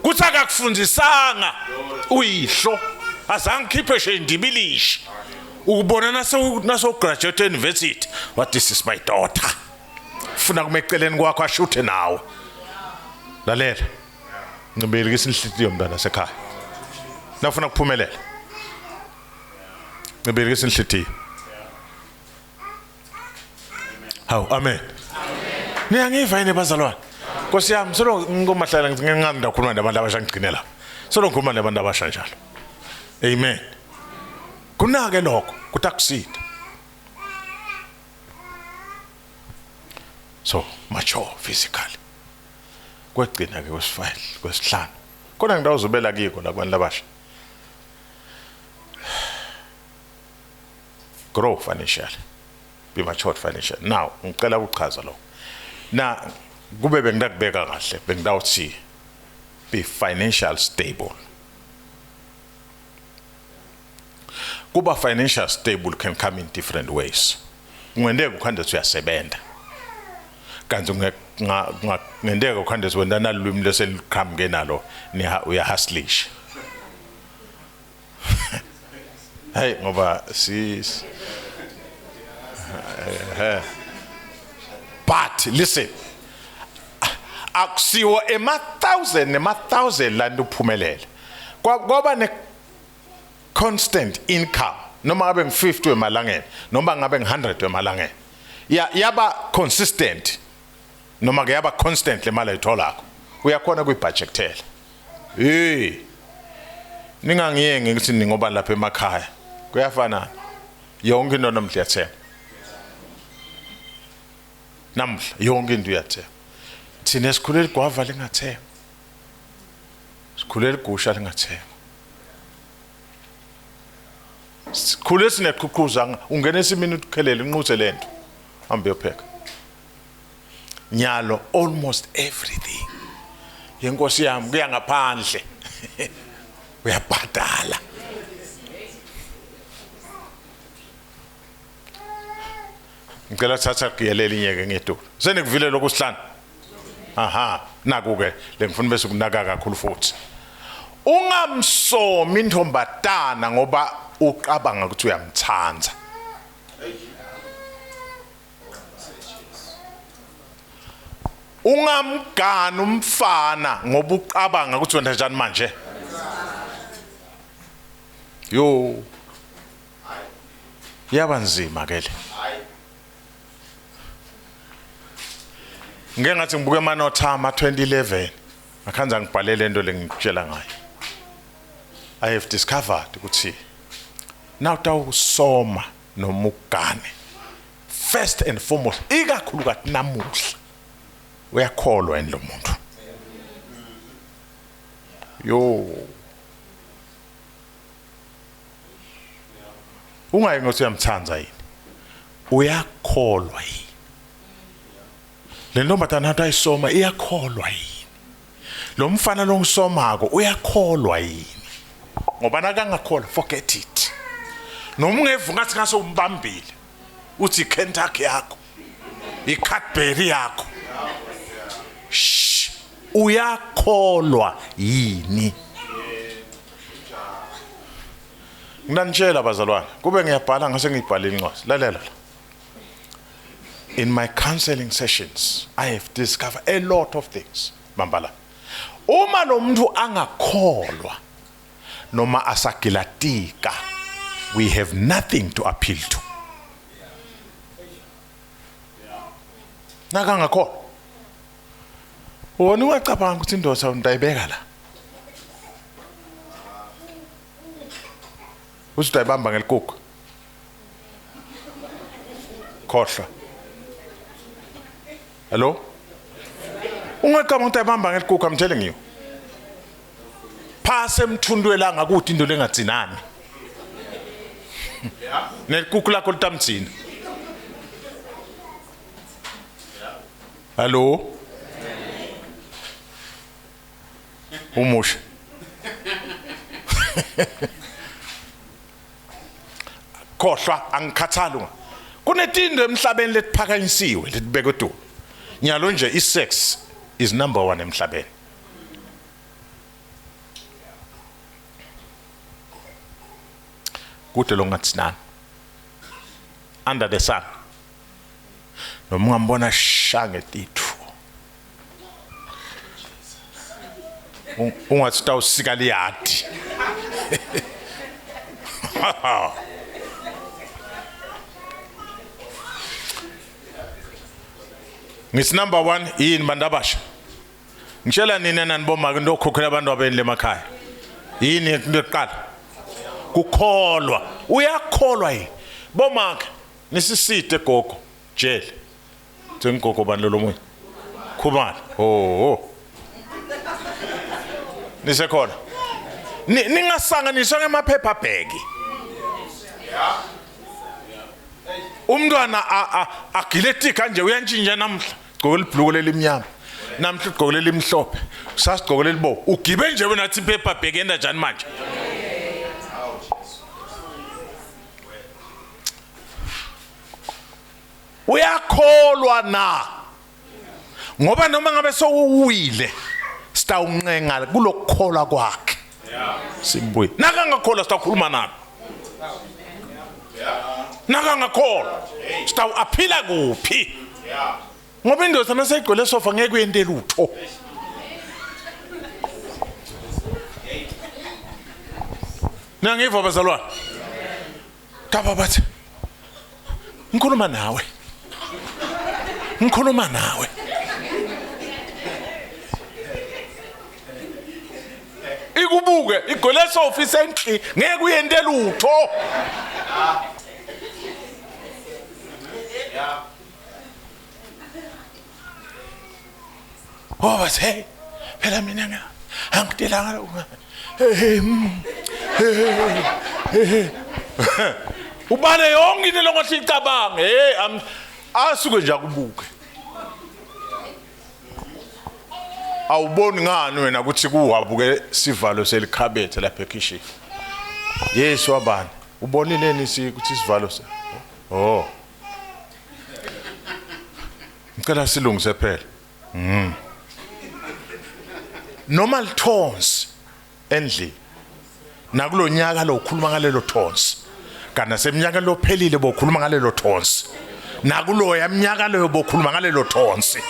kuthi akakufundisanga uyihlo azange khiphe nje indibilishi ukubona naso naso graduate university What, this is my daughter. Funa kumeceleni kwakho ashuthe nawe. Lalela. Ncibilikisa inhlitiyo mntwana sekhaya. Nawufuna kuphumelela. Ncibilikisa inhlitiyo. Hawu, amen. Niyangiva yini bazalwane? Nkosi yami, solo ngikomahlala nginqanda ndakhuluma nabantu abasha ngigcine lapha. Solo ngikhuluma nabantu abasha njalo. Amen. Kunake lokho kutakusida. So, mature physically. Kwegcina ke kwesifile, kwesihlanu. Khona ngidawuzubela kiko la kubantu labasha. Grow financially. Be matured financially. Now, ngicela ukuchaza lokho. Na kube bengidakubeka kahle, bengidawuthi be financial stable. Kuba financial stable can come in different ways. Kungenteka ukhande uyasebenza. Kanti kungenteka ukhande wena nalulwimi leseliqhamuke nalo uyahustlisha. Hey ngoba si but listen, akusiwo ema thousand nema thousand lanto uphumelele. Kwaba ne constant income noma ngabe ngi50 emalangeni noma ngabe ngi100 emalangeni, ya yaba consistent noma ke yaba constant le mali ayitholakho, uyakhona kuyibudgetela. Hey, ningangiyengi ngithi ningoba lapha emakhaya kuyafana, yonke into namhla iyathenga, namhla yonke into iyathenga. Thina sikhulela igwava lingathenga, sikhulela igusha lingathenga, sikhule sineqhuqhuza, ungena esimini ukhelele inquthe lento, hambe uyopheka. Nyalo almost everything yenkosi yami kuya ngaphandle, uyabhadala. Ngicela thatha kuyelela inyeke ngedolo senikuvile lokhu sihlanu. Aha, naku ke lengifuna bese kunaka kakhulu futhi. Ungamsomi intombatana ngoba uqabanga ukuthi uyamthanda. Ungamgani umfana ngoba uqabanga ukuthi wenza njani manje. Yo, yaba nzima ke le. Ngeke ngathi ngibuke amanotha ama 2011 ngakhanza ngibhale lento lengikutshela ngayo. I have discovered ukuthi now tawusoma noma ugane, first and foremost, ikakhulukazi namuhla, uyakholwa yini lo muntu? Yo, ungayi ngothi uyamthanda yini, uyakholwa yini le ntombazana athi ayisoma? Iyakholwa yini lo mfana lo ngisomako? Uyakholwa yini? Ngoba nakangakholwa, forget it. Noma ungevu ngathi ngase umbambile uthi iKentucky yakho, iCadbury yakho. Shh, uyakholwa yini? Nginanitshela bazalwane, kube ngiyabhala ngase ngiyibhala incwadi. Lalela la. In my counseling sessions I have discovered a lot of things. Bambala, uma lo muntu angakholwa noma asagilatika, we have nothing to appeal to. Nakangakholwa, wona ungacabanga ukuthi indoda undayibeka la, uthi udayibamba ngelikuku, khohlwa. Hello, ungacabanga ukuthi ayibamba ngelikuku. I'm telling you, phase emthundwelanga kuthi into lengatsinani nelikuku lakho litamthina. Hello, umusha khohlwa, angikhathali. Unga kunetinto emhlabeni letiphakanyisiwe, letibekwe edulo. Nyalo nje i-sex is number 1 emhlabeni. Kude longatsinani under the sun. Noma ungambona shange titfo. Ungathi utawusika liyadi. Ngithi number 1 yini bantu abasha? Ngitshela nina nanibomake into okhokhela abantu abeni lemakhaya. Yini into yokuqala? Kukholwa. Uyakholwa yini? Bomake nisiside gogo jele. Sengigogo bani lo lomunye? Khumalo. Oh. oh. Nisekhona. Ningasanganiswa ngemaphepha bheki. Umntwana agile tika nje uyantshintsha namhla. Gcoka libhluko lelimnyama. Namhla ugcoke lelimhlophe. Sasigcoke lelibovu. Ugibe nje wena athi iphepha bheki enda njani manje? Uyakholwa na? Ngoba noma ngabe sowuwile sitawuncenga kulokukholwa kwakhe. Simbuye. Nakangakholwa sitawukhuluma nalo. Nakangakholwa sitawu aphila kuphi? Ngoba indoda naseyigcwele sofa ngeke uyente lutho. Nangiva bazalwane. Kaba bathi ngikhuluma nawe. Ngikhuluma nawe. Ikubuke igcwele sofa isentli ngeke uyente lutho. Oh bathi hey phela mina nga angitelanga lokho. Hey hey. Hey hey. Hey. Ubale yonke into longahle icabange. Hey am asuke nje akubuke. Awuboni ngani wena ukuthi kuwabuke sivalo selikhabethe lapha ekhishini. Yesu wabani? Ubonile ni ukuthi isivalo se? Oh. Ngicela silungise phela. Noma lithonsi endlini. Nakulonyaka lo ukhuluma ngalelo thonsi. Kana seminyaka lophelile bokhuluma ngalelo thonsi. Nakuloya minyaka leyo bokhuluma ngalelo thonsi.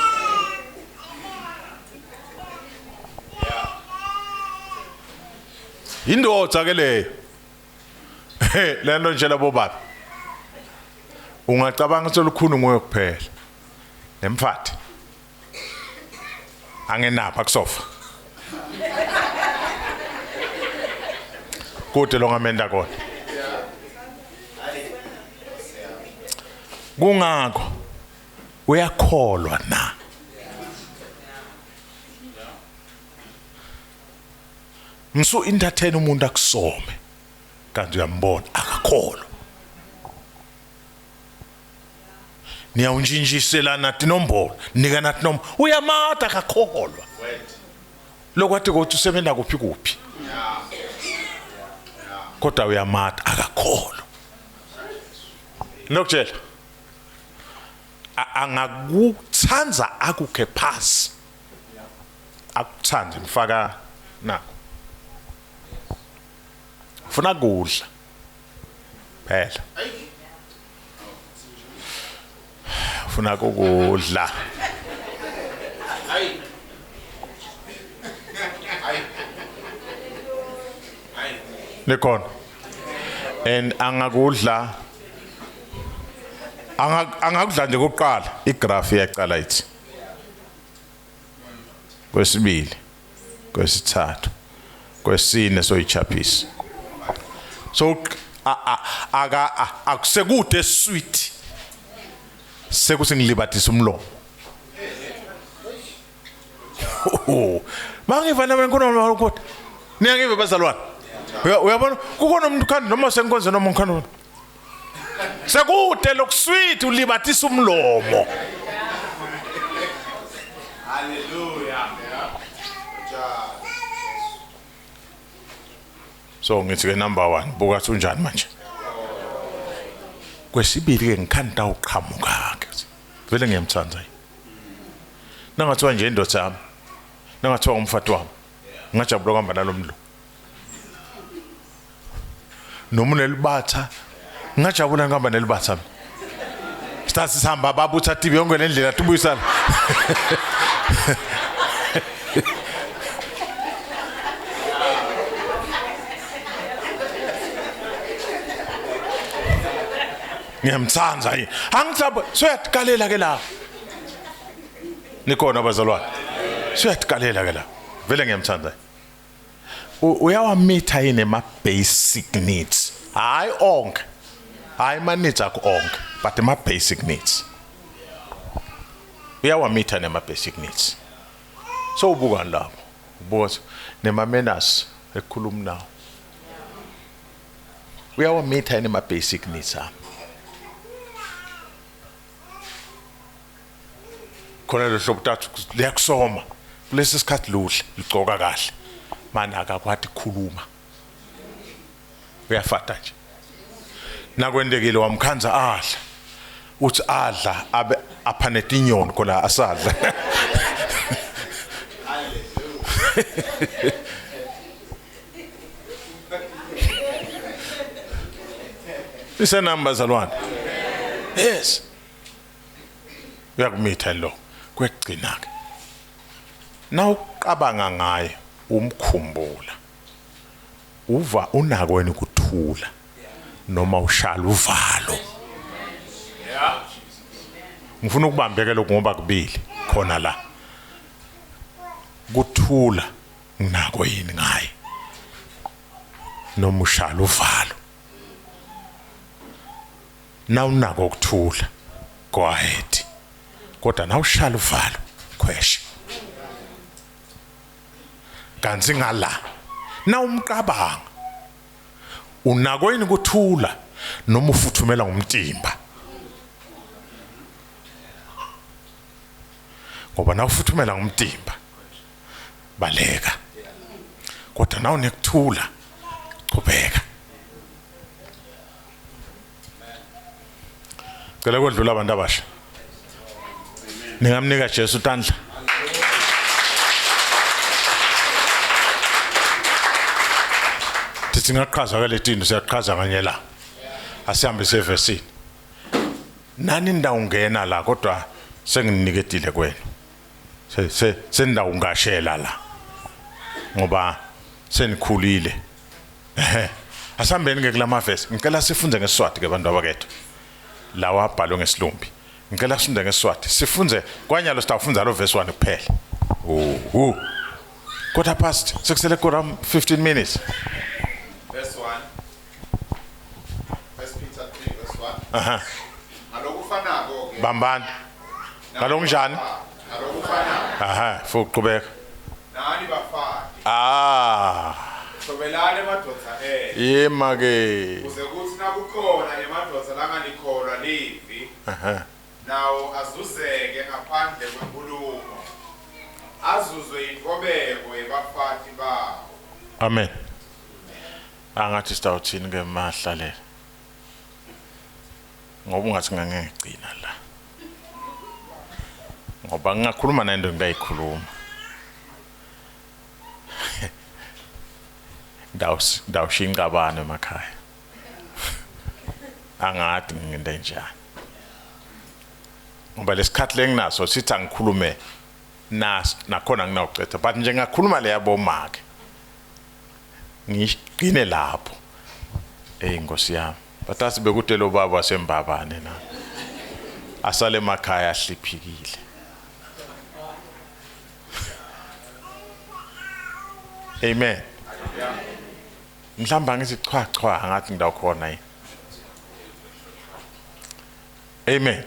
Indoda ke leyo. Lento nje labo baba. Ungacabanga ukuthi olukhulu nguwe kuphela. Nemfati. Angenapha kusofa. Kude longamenda kona. Kungakho uyakholwa na? Msu entertain umuntu akusome kanti uyambona akakholwa. Niyawuntshintshiselana tinombolo, nikana tinombolo. Uyamata akakholwa. Lokwathi kodwa usebenza kuphi kuphi. Kodwa uyamata akakholwa. Nokutshela angakuthanda akukhe phasi. Akuthande mfaka nakho. Ufuna kudla. Phela. Ufuna ukudla. Nikhona. And angakudla angakudla nje kokuqala igraph iyaqala ithi. Kwesibili, kwesithathu, kwesine soyichaphisa. So aka akusekude sweet. Sekuthi ngilibathisa umlomo. Bangiva nami ngikhona kodwa. Niyangiva bazalwane? Uyabona kukhona umuntu khanda noma senkonzo noma ngikhona. Sekude lokusweet ulibathisa umlomo. Hallelujah. So ngithi ke number 1 buka unjani manje. Kwesibili ke ngikhanda uqhamuka ke. Vele ngiyamthanda yini. Nangathiwa nje indoda yami. Nangathiwa umfati wami. Ngajabula kwamba nalomlo. Noma unelibatha ngajabula ngihamba nelibatha mina. Sithatha sihamba babutha tibi yonke le ndlela tibuyisana. Ngiyamtsandza yini? Angitsabo, soyatikalela ke la. Nikhona bazalwane. Soyatikalela ke la. Vele ngiyamtsandza. Uyawamitha yini ema basic needs? Hayi onke. Hayi ma needs akho onke, but ama basic needs. Uyawamitha nema basic needs. So ubukani lapho? Ubuka nema manners ekukhuluma nawo. Uyawamitha yini ama basic needs ami? Khona lo hlobo tathu liyakusoma. Kulesi sikhathi luhle, ligcoka kahle. Manje akakwati ukukhuluma. Uyafata nje. Nakwendekile wamkhanza adla. Uthi adla abe aphane tinyoni khona asadla. Isenami bazalwane. Yes. Uyakumitha lo kwekugcina ke. Nawuqabanga ngaye umkhumbula. Uva unako wena ukuthula noma ushala uvalo. Ngifuna ukubambeke lokhu ngoba kubili khona la. Kuthula nginako yini ngaye noma ushala uvalo. Nawunako ukuthula go ahead kodwa nawushala uvalo khwesha. Kanti ngala nawumqabanga unako yini ukuthula noma ufuthumela ngomtimba? Ngoba nawufuthumela ngomtimba baleka, kodwa nawunekuthula qhubeka. Cela kwedlula abantu abasha. Ningamnika Jesu tandla. Thithi singaqhaza ke letinto siyaqhaza kanye la. Asihambe sevesini. Nani ndawungena la kodwa sengininiketile kwenu. Se se sendawungashela la. Ngoba senikhulile. Ehhe. Asihambeni ke kulama verse. Ngicela sifunde ngeSiswati ke bantu abakethu. Lawa abhalwe ngesilumbi. Ngicela sifunde ngeSiswati. Sifunde kwanyalo sitawufunda lo verse 1 kuphela. Oh. Quarter past sekusele quarter 15 minutes. Verse 1. First Peter 3 verse 1. Aha. Ngalokufanako ke. Bambani. Ngalokunjani? Ngalokufanako. Aha, fuqhubeka. Nani bafati. Ah. Thobelani emadvodza enu. Yema ke. Kuze kuthi nakukhona emadvodza langalikholwa livi. Aha. Nawo azuzeke ngaphandle kwenkulumo. Azuzwe intfobeko yebafati bawo. Amen. Angathi sitawuthini ke mahlalela. Ngoba ungathi ngangegcina la. Ngoba ngingakhuluma nento ngiyayikhuluma. Ndawus ndawushiya inqabano emakhaya. Angathi ngingente njani. Ngoba lesikhathi lenginaso sithi angikhulume nas nakhona nginawucetha but nje ngakhuluma le yabomake. Ngigcine lapho. Hey Nkosi yami. Batasi bekude lo baba wasembabane na. Asale emakhaya ahliphikile. Amen. Mhlamba ngithi chwa chwa ngathi ngidawukhona yini. Amen.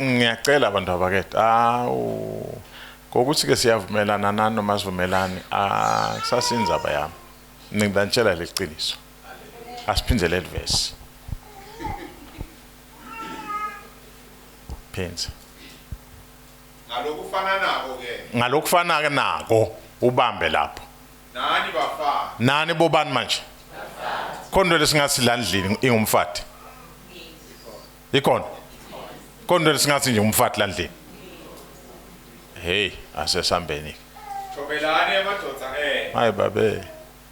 Ngiyacela abantu abakethu. Awu. Ngokuthi ke siyavumelana nani noma sivumelani ah kusasindzaba yami. Ngidanitshela leqiniso. Asiphindze leli verse. Phinza. Ngalokufananako ke. Ngalokufanaka nako ubambe lapho. Nani bafati. Nani bobani manje? Khona lesingathi la ndlini ingumfati. Ikhona. Khona lesingathi nje umfati la ndlini. Hey, asesambeni. Thobelani emadvodza enu. Hayi babe.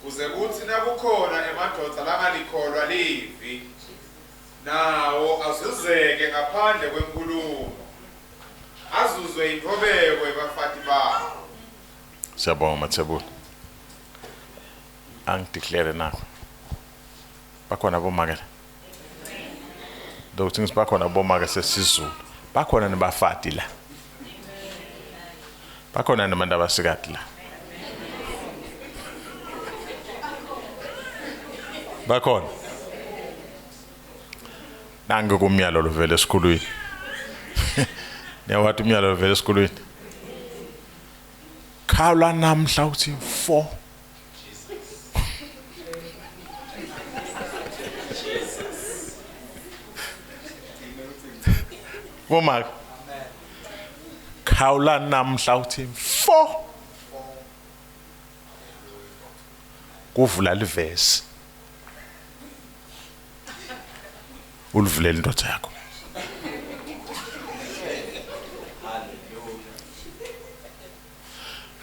Kuze kuthi nakukhona emadvodza langalikholwa livi. Nawo azuzeke ngaphandle kwenkhulumo. Azuzwe intfobeko yebafati bawo. Siyabonga Mathebula. Angideclare nakho. Bakhona bomake la. Lokuthi ngithi bakhona bomake sesiZulu. Bakhona nabafati la. Bakhona nabantu abasikati la. Bakhona. Nange kumyalo lovela esikhulwini. Niyawathi umyalo lovela esikhulwini. Khawula namhla uthi 4. Bomake. Khawula namhla uthi 4. Kuvula livesi. Ulivulela indoda yakho.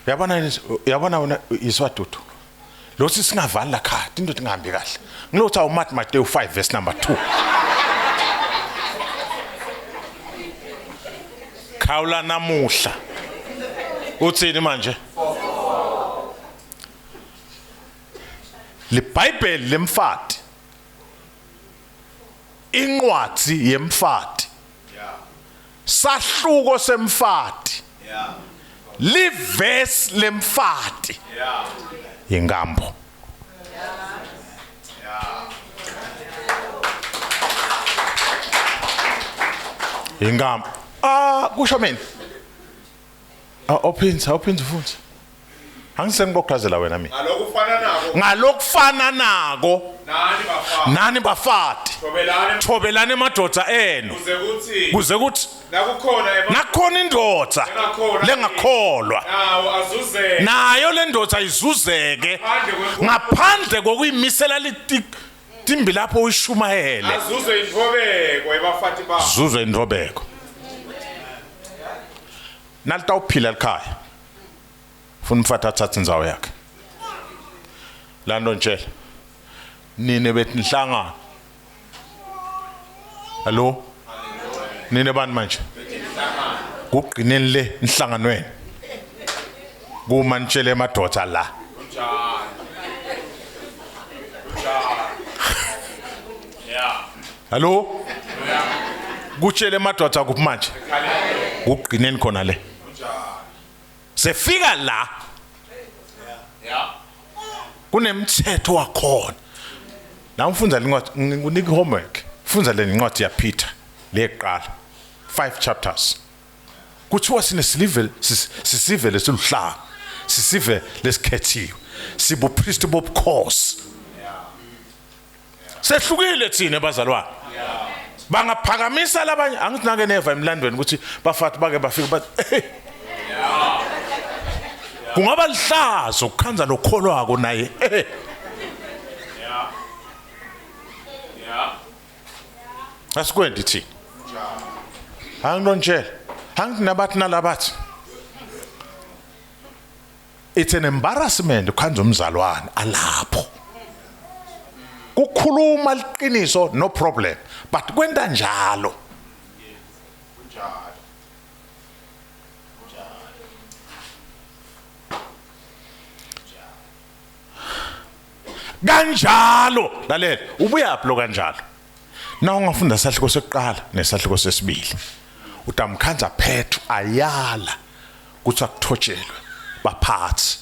Uyabona uyabona wena iswadudu. Lothi singavali la khaya into ingahambi kahle. Ngilothi awumathi Matthew 5 verse number 2. Khawula namuhla. Uthini manje? LiBhayibheli lemfati. Incwadi yemfati. Sahluko semfati. Livesi lemfati. Inkambo. Inkambo. Ah kusho mina. Ah awuphinzi awuphinzi futhi. Angisengibokuchazela wena mina. Ngalokufana nako Ngalokufana nako nani bafati. nani bafati Thobelani thobelani emadvodza enu kuze kuthi kuze kuthi nakukhona ema nakhona indoda Lengakholwa. lengakholwa nawo azuzeke nayo le ndoda izuzeke Ngaphandle kwenkulumo. ngaphandle kokuyimisela timbi lapho uyishumayele azuzwe intfobeko yebafati bawo. zuzwe intobeko nalitawuphila likhaya funa umfati athathe indzawo yakhe lando ntshela nine bethi nihlangana hallo nine bani manje kugcineni le nhlanganweni kuma nitshele emadoda la hallo kutshele emadoda kuphi manje kugcineni khona le sefika la kunemthetho wakhona na ufunda lencwadi ngikunika homework funda le ncwadi ya Peter leqala 5 chapters kuthiwa sinesilive sisive lesiluhlanga sisive lesikhethiwe sibupriest bobukhosi sehlukile thina bazalwane bangaphakamisa labanye angithi nake neva emlandweni ukuthi bafati bake bafike bathi kungaba lihlazo ukukhanza lokholwako naye eh asikwendi thina anginontshela angithi nabathi nalabathi it's an embarrassment ukhanza umzalwane alapho kukhuluma liqiniso no problem but kwenta njalo kanjalo lalela ubuyaphi lo kanjalo na ungafunda sahluko sekuqala nesahluko sesibili utamkhanza Petru ayala kuthi akuthotshelwe baphathi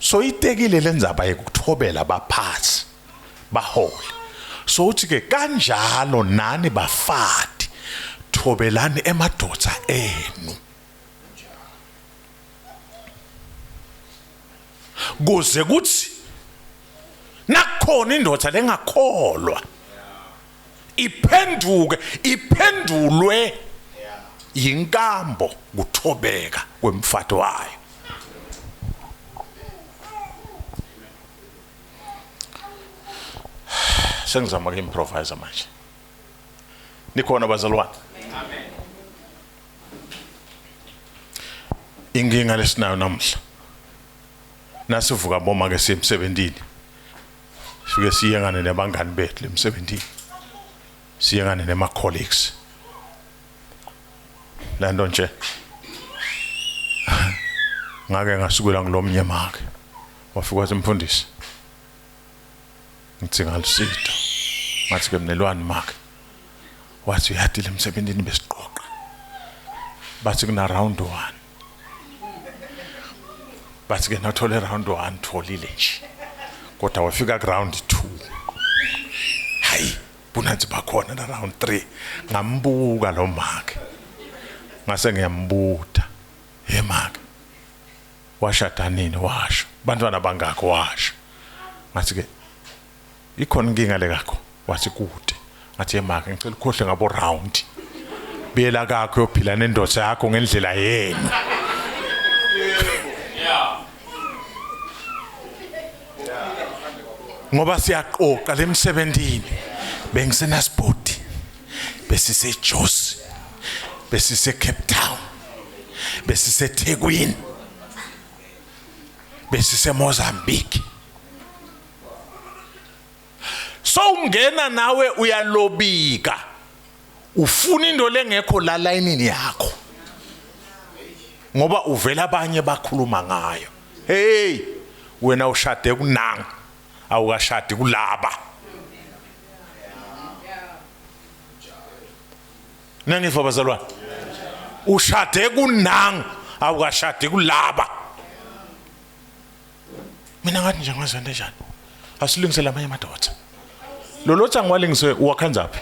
so itekile lenzaba yekuthobela baphathi bahole so uthi ke kanjalo nani bafati thobelani emadoda enu kuze kuthi nakukhona indoda lengakholwa iphenduke iphendulwe yinkambo kuthobeka kwemfati wayo sengizama ku-improvise manje nikhona bazalwane amen inkinga lesinayo namuhla nasivuka boma ke siyemsebentini Sifike siyengane nabangani bethu lemsebenzini. Siyengane nema colleagues. Lanto nje ngake ngasukela ngilomnye make wafika wathi mfundisi ngidzinga lusito ngathi ke mnelwani make wathi uyati lemsebenzini besiqoqa bathi kuna round 1 bathi ke nathole round 1 tholile nje kodwa wafika ku round 2 hayi bunanzi bakhona na round 3 ngambuka lo make ngase ngiyambuta hey make washada nini washo bantwana bangakho washo ngathi ke ikhona inkinga le kakho wathi kude ngathi yemake ngicela ukhohle ngabo round biyela kakho uyophila nendoda yakho ngendlela yenu ngoba siyaqoqa lemsebenzini bengisenasipoti besiseJozi besise Cape Town besiseThekwini besise Mozambique so ungena nawe uyalobika ufuna into lengekho la layinini yakho ngoba uvela abanye bakhuluma ngayo hey wena ushade kunanga awukashadi kulaba Nangiva bazalwane ushade kunangu awukashadi kulaba mina ngathi nje ngazi into enjani asilungisele amanye amadoda lo lothi angiwalingise uwakhanzaphi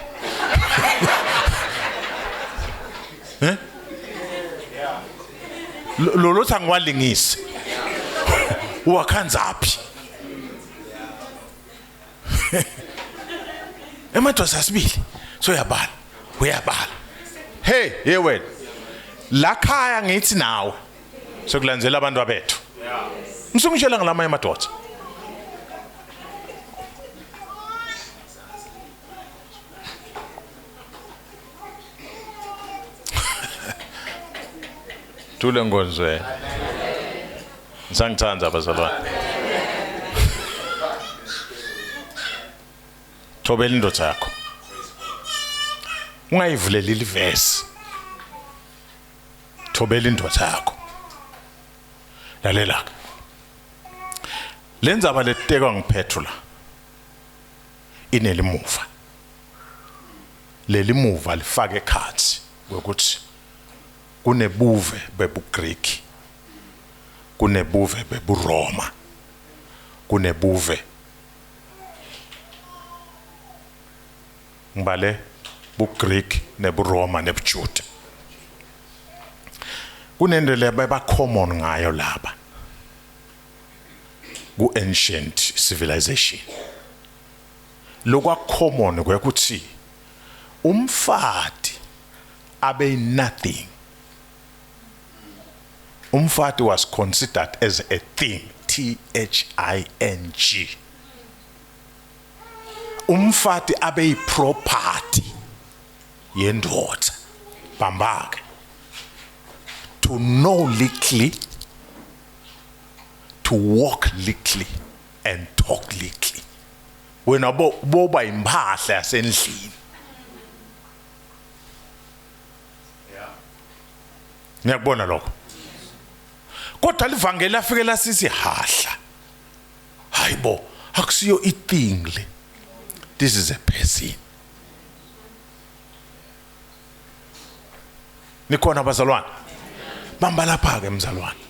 eh lo lothi angiwalingise uwakhanzaphi emadoda asibili soyabala uyabala hey ye wena la khaya ngithi nawe sokulandzela abantu abethu ngisungitshela ngalamanye amadoda Thule nkonzweni. Nisangithanda bazalwane. Thobela indoda yakho. Ungayivuleli livesi. Thobela indoda yakho. Lalela ke. Lenzaba letekwa nguPetro la inelimuva. Lelimuva lifake ekhatsi kwekuthi kunebuve bebuGreek kunebuve bebuRoma kunebuve ngibale buGreek nebuRoma nebuJuda kunento le baba common ngayo laba ku ancient civilization lokwa common kwekuthi umfati abe nothing umfati was considered as a thing T H I N G umfati abe yiproperty yendoda bambake to know little to walk little and talk little wena boba impahla yasendlini ngiyakubona lokho kodwa livangeli lafike lasithi hahla hayibo akusiyo ithing le this is a person nikhona bazalwane bamba lapha ke mzalwane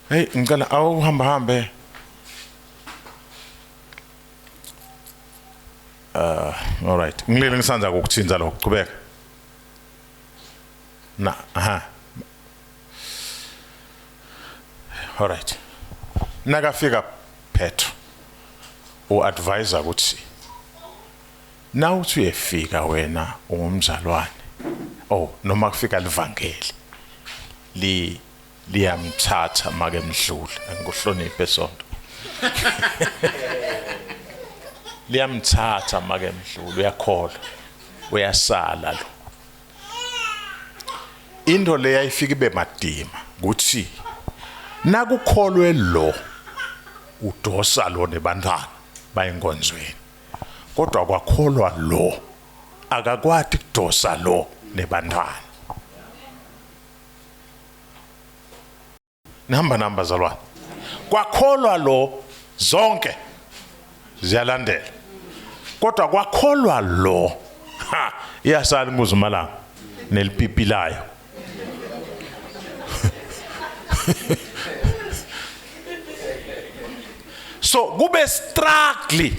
hey ngicela awuhamba hambe Uh, all right. Ngilele ngisanza ukuthinza lokho. Qhubeka. Na, aha. All right. Nakafika Petro uadvisor ukuthi nawuthi uyefika wena ungumzalwane oh noma kufika livangeli li liyamthatha make mdlula angikuhloniphe sonto liyamthatha make mdlula uyakholwa uyasala lo into leya ifika ibe madima ukuthi nakukholwe lo Udosa lo nebantwana bayinkonzweni. Kodwa kwakholwa lo akakwati kudosa lo nebantwana. Nihamba nami bazalwane. Kwakholwa lo zonke ziyalandela. Kodwa kwakholwa lo ha iyasala inkuzi malanga nelipipi layo. So kube struggle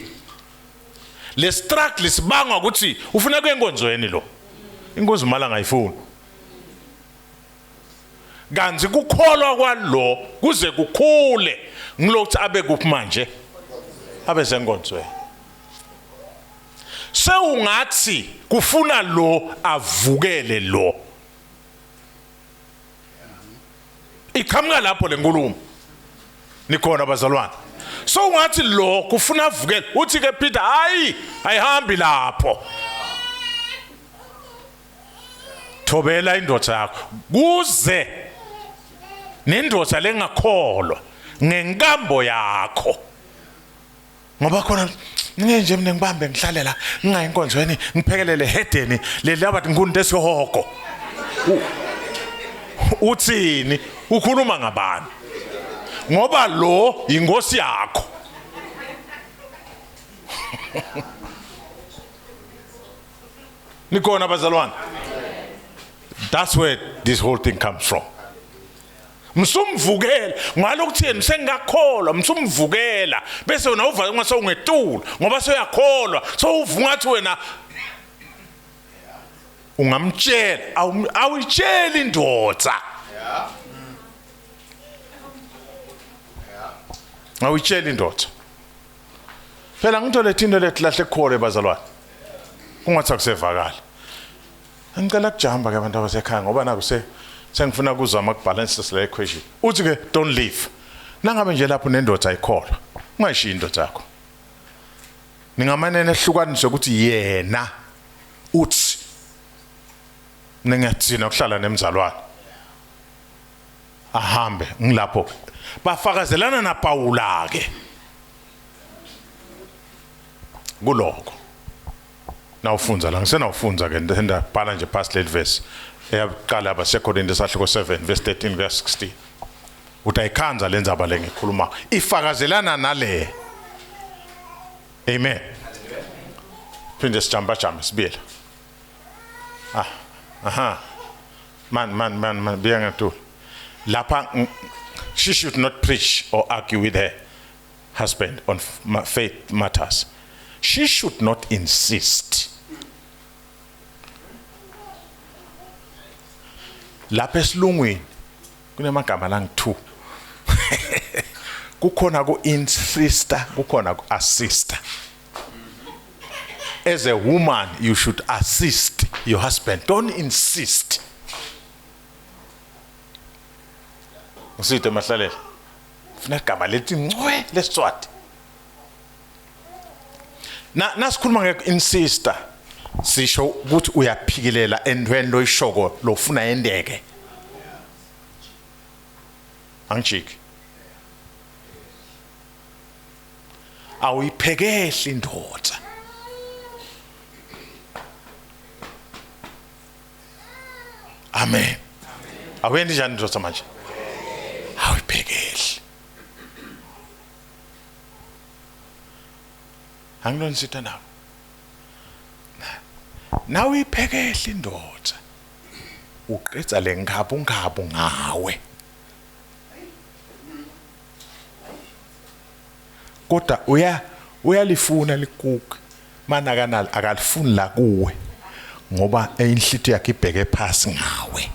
le struggle sibangwa ukuthi ufuna kuye enkonzweni lo inkozi malanga ayifuni kanti kukholwa kwalo kuze kukhule ngilokuthi abe kuphi manje abe senkonzweni sewungathi kufuna lo avukele lo iqhamuka lapho lenkulumo nikhona bazalwane so ungathi lo kufuna avukele uthi ke Peter hayi ayihambi lapho thobela indoda yakho kuze nendoda lengakholwa ngenkambo yakho ngoba khona ngeke nje mina ngibambe ngihlale la ngingayi enkonzweni ngiphekelele hedeni leli abathi ngikunto esihogo uthini ukhuluma ngabani ngoba lo yinkosi yakho nikhona bazalwane that's where this whole thing comes from msumvukela ngalokuthini sengakholwa msumvukela bese wena uva ungase ungetula ngoba soyakholwa sowuvunga ngathi wena ungamtshela awuyitsheli indoda awuyitsheli indoda phela ngitho lethinto lethu lahle kukhole bazalwane kungathi akusevakala ngicela kujamba ke abantu abasekhaya ngoba naku se sengifuna kuzama ukubalance le equation uthi ke don't leave nangabe nje lapho nendoda ayikholwa ungayishiyi indoda yakho ningamane nehlukaniswe ukuthi yena uthi ningathina ukuhlala nemzalwane ahambe ngilapho bafakazelana naPawula ke kuloko nawufunza la ngisenawufunza ke ndabhala nje past leli verse eyaqala abaseKorinte sahluko 7 verse 13 kuya 16 uthi ayikhanza le ndzaba le ngikhuluma ifakazelana nale amen phinde sijamba jamba sibiyela ah aha man man man man biya ngetulu lapha she should not preach or argue with her husband on faith matters she should not insist lapha esilungwini kunemagama langu-2 kukhona ku-insista kukhona ku-assista as a woman you should assist your husband don't insist ngiside mahlalela funa igama lethi ncwe lesiswati na nasikhuluma nge-insista sisho ukuthi uyaphikelela entweni loyishoko lofuna yendeke angijiki awuyiphekehli indoda amen awuyendi njani indoda manje awuyiphekehli angilonisitha nawe nawe uyiphekehla indoda uqedza le nkhabu nkhabu ngawe kodwa uya uyalifuna likuku mana akanalo akalifuni la kuwe ngoba inhlitiyo yakhe ibheke phasi ngawe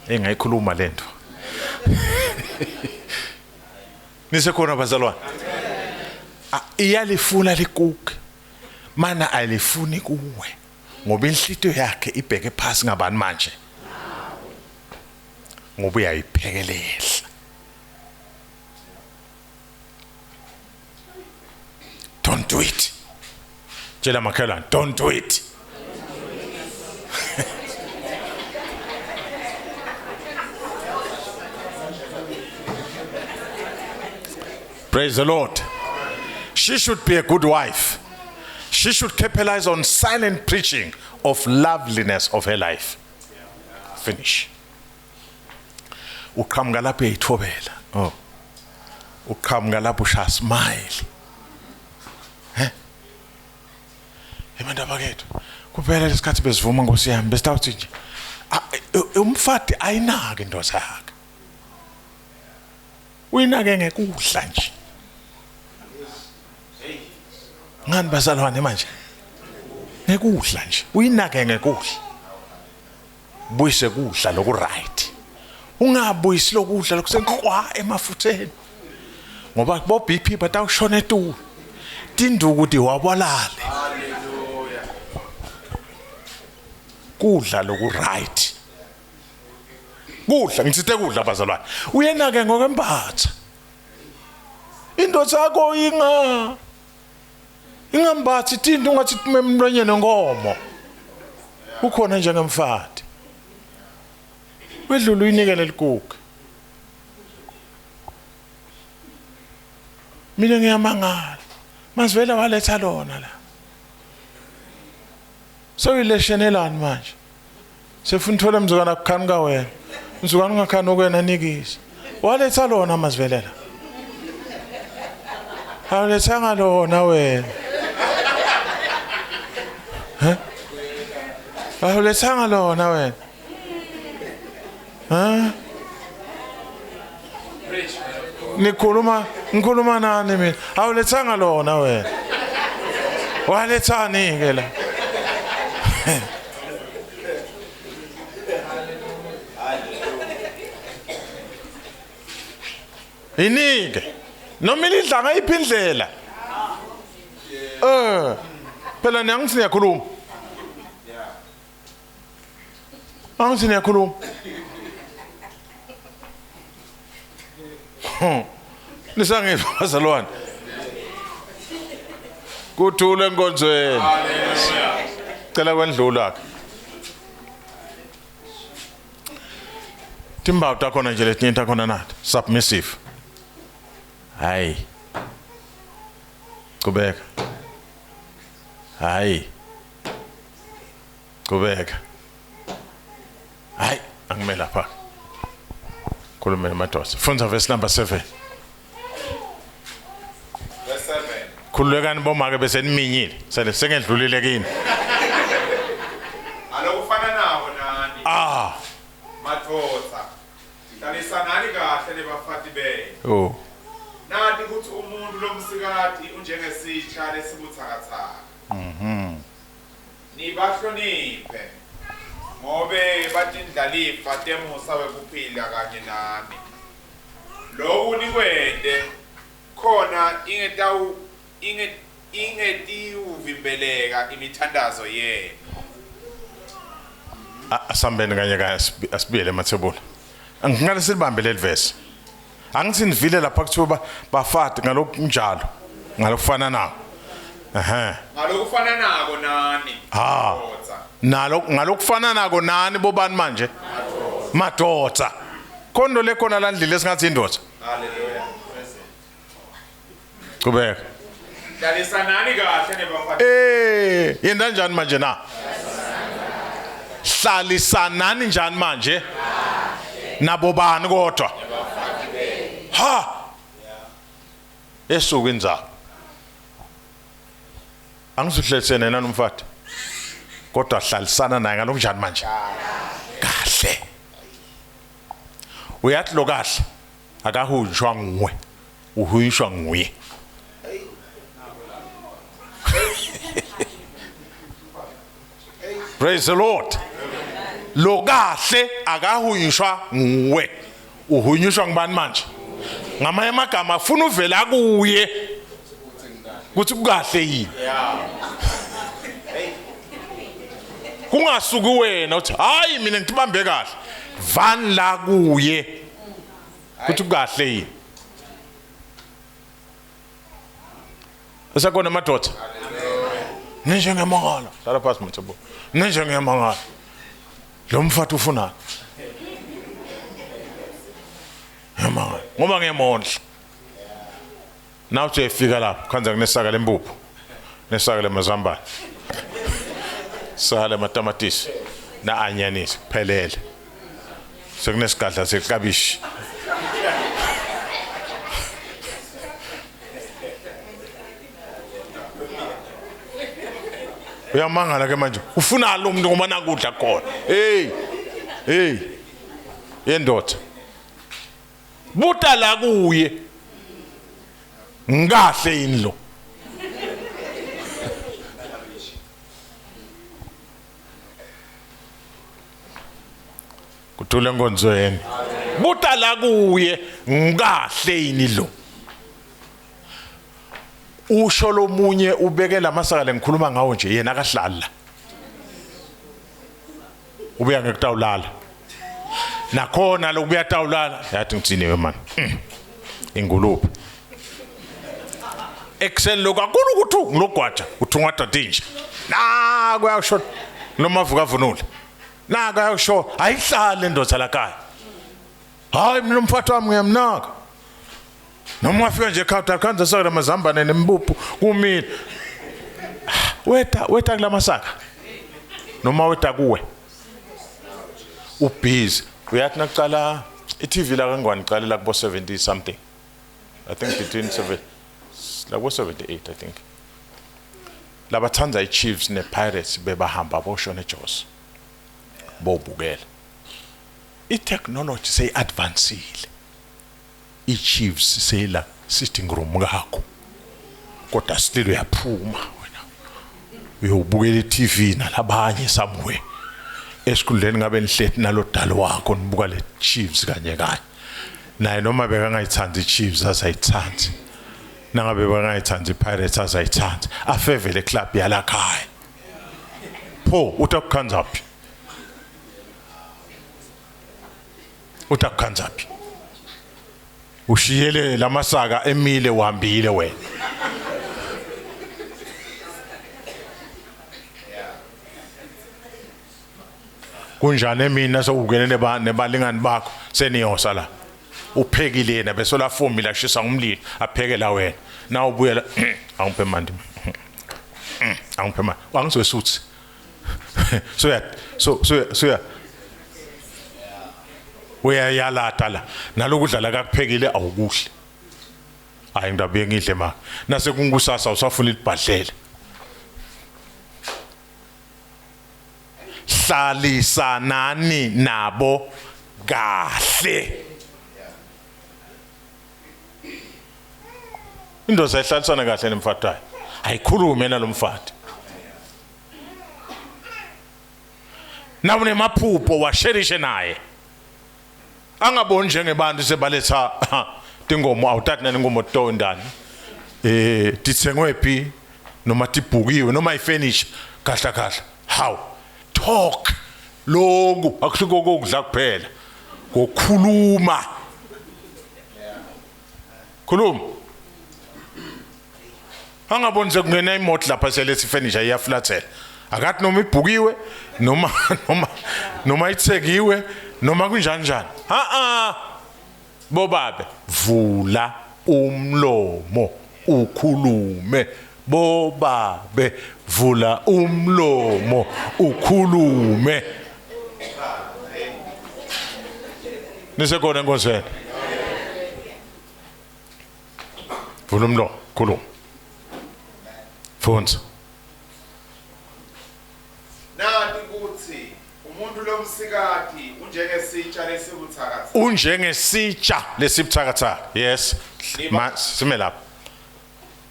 engayikhuluma lento nisekhona bazalwane iyalifuna likuku mana alifuni kuwe ngoba inhlitiyo yakhe ibheke phasi ngabani manje ngoba uyayiphekelehla don't do it tshela makhelwane don't do it Praise the Lord. She should be a good wife. She should capitalize on silent preaching of loveliness of her life. Finish. Uqhamuka lapho uyayithobela. Oh. Uqhamuka lapho ushaya smile. He? Abantu abakethu. Kuphela lesikhathi besivuma Nkosi yami besitawuthi nje umfati ayinaki indoda yakhe. Uyinake ngekudla nje. Ngani bazalwane manje? Ngekudla nje. Uyinake ngekudla. Buyise kudla loku right. Ungabuyisi lokudla lokusenqwa emafutheni. Ngoba bo BP batawushona etulu. Tinduku tiwabalale. Hallelujah. Kudla loku right. Kudla ngitsite kudla bazalwane. Uyena ke ngokwembatha. Indoda yakho inga ingambathi tinto ungathi emlonyeni wenkomo. Ukhona njengemfati. Wedlula uyinikele likuke. Mina ngiyamangala. Mazivele waletha lona la. Sewuyileshenelani manje? Sefuna uthola mzukwana kukhanuka wena. Mzukwana ungakhanuka wena nikisa. Waletha lona mazivelela. Awulethanga lona wena. He? Awulethanga lona wena. Ha? Nikhuluma ngikhuluma nani mina? Awulethanga lona wena. Walethani ke la? Inike. Noma ilidla ngayiphi indlela? Eh. Phela niyangithi niyakhuluma. Angithi niyakhuluma. Nisangizwa bazalwane. Kuthule enkonzweni. Cela kwendlula ke. Timbawu takhona nje letinye takhona nathi submissive. Hayi. Qhubeka. Hayi. Qhubeka. Hayi, angime lapha. Khulumela madoda. Fundza verse number 7. Verse 7. Khululekani bomake bese niminyile. Sele sengedlulile kini. Alokufana nako nani. Ah. Madvodza. Hlalisanani kahle nebafati benu. Oh. Nati kutsi umuntu lomsikati unjengesitsha lesibutsakatsaka. Mhm. Nibahloniphe ngobe batindlalifa temusa wekuphila kanye nani. Loku nikwente khona ingetawu inge ingetiwuvimbeleka imithandazo yenu. Asambeni kanye kanye asibiyele emathebula. Ngingale silibambe leli verse. Angithi nivile lapha kuthiwa bafati ngalokunjalo ngalokufana nako. Ehhe. Ngalokufana nako nani. Ha. Nalo ngalokufana nako nani bobani manje? Madoda. Khondo lekhona landlile esingathi indoda. Hallelujah. Qhubeka. Hlalisanani kahle nebafati. Eh, yenda njani manje na? Hlalisanani njani manje? Nabo bani kodwa? Ha. Esuka inzalo. Angizuhlalisene nani umfati. Kodwa hlalisana naye ngalokunjani manje? Kahle. Uyathi lo kahle akahunjwa nguwe. Uhuyishwa nguye. Praise the Lord. Lo kahle akahuyishwa nguwe. Uhunyushwa ngubani manje? Ngamanye amagama afuna uvela kuye. Kuthi kukahle yini? Kungasuki wena uthi hayi mina ngitibambe kahle. Van la kuye. Kuthi kukahle yini? Usekhona madoda? Ninjengemangala. Hlala phansi Mthembu. Ninjengemangala. Lo mfati ufunani? Yamangala. Ngoba ngiyemondla. Nawuthi uyefika lapho khanza kunesaka lempuphu nesaka lemazambane saka lematamatisi na-anyanisi kuphelele sekunesigadla seklabishi. Uyamangala ke manje ufuna lo muntu ngoba nakudla khona. Hey hey yendoda buta la kuye ngikahle yini lo. Kuthule enkonzweni buta la kuye ngikahle yini lo. Usho lomunye ubeke lamasaka lengikhuluma ngawo nje yena akahlali la, ubuya ngekutawulala nakhona lokubuya tawulala yathi ngithini we man, ingulube ekuseni lokhu akulu ukuthi ngilogwaja uthungwa dadinja na kuyasho noma vuka vunule na kuyasho ayihlali indoda la khaya. Hayi mina umfati wami ngiyamnaka noma wafika nje ekhaya akhanza saka lamazambane nembuphu kumile weta weta kulamasaka noma weta kuwe ubhizi. Uyathi nakucala i-TV la kangwani iqalela kubo 70 something, I think between 7 labo 78 I think. Labathanda i-Chiefs ne-Pirates bebahamba boshona eJozi bobukela. I-technology seyi-advancile, i-Chiefs seyila sitting room kakho kodwa still uyaphuma wena uyobukela i-TV nalabanye somewhere esikhundleni ngabe nihleti nalodalo wakho nibuka le Chiefs kanye kanye naye. Noma bekangayithandi i-Chiefs azayithandi, nangabe bekangayithandi i-Pirates azayithandi, afevele club yalakhaya. Pho utakukhanzaphi? Utakukhanzaphi? Ushiyele lamasaka emile uhambile wena. Kunjani mina sewungene nebalingani bakho seniyosa la uphekile yena bese lafomile ashisa ngumlilo aphekela wena na ubuyela angiphe mandi angiphe mandi angizwesuthi so ya so so so ya uyayalata la nalokudla la kakuphekile awukuhle. Hayi ngidabuye ngidle ma nase kunkusasa usafuna ilibhadlela. Hlalisanani nabo kahle. Indoda ihlalisana kahle nemfati wayo, ayikhulume nalomfati nawunemaphupho washerishe naye angaboni njengebantu sebaletha tingomo awutati nengomo tondani titsengwe phi noma tibhukiwe noma ifurniture kahla kahla. How talk lokhu akusiko kokudla kuphela, ngokukhuluma khuluma. Angaboni sekungena imoto lapha selethi furniture iyaflathela akathi noma ibhukiwe noma noma noma ithengiwe noma kunjani njani. Ha ha bobabe vula umlomo ukhulume, bobabe vula umlomo ukhulume. Nisekhona enkonzweni? Vula umlomo khuluma, fundza. Nati kutsi umuntu lomsikati unjengesitsha lesibutsakatsaka. Unjengesitsha lesibuthakathaka. Yes, ma sime lapho.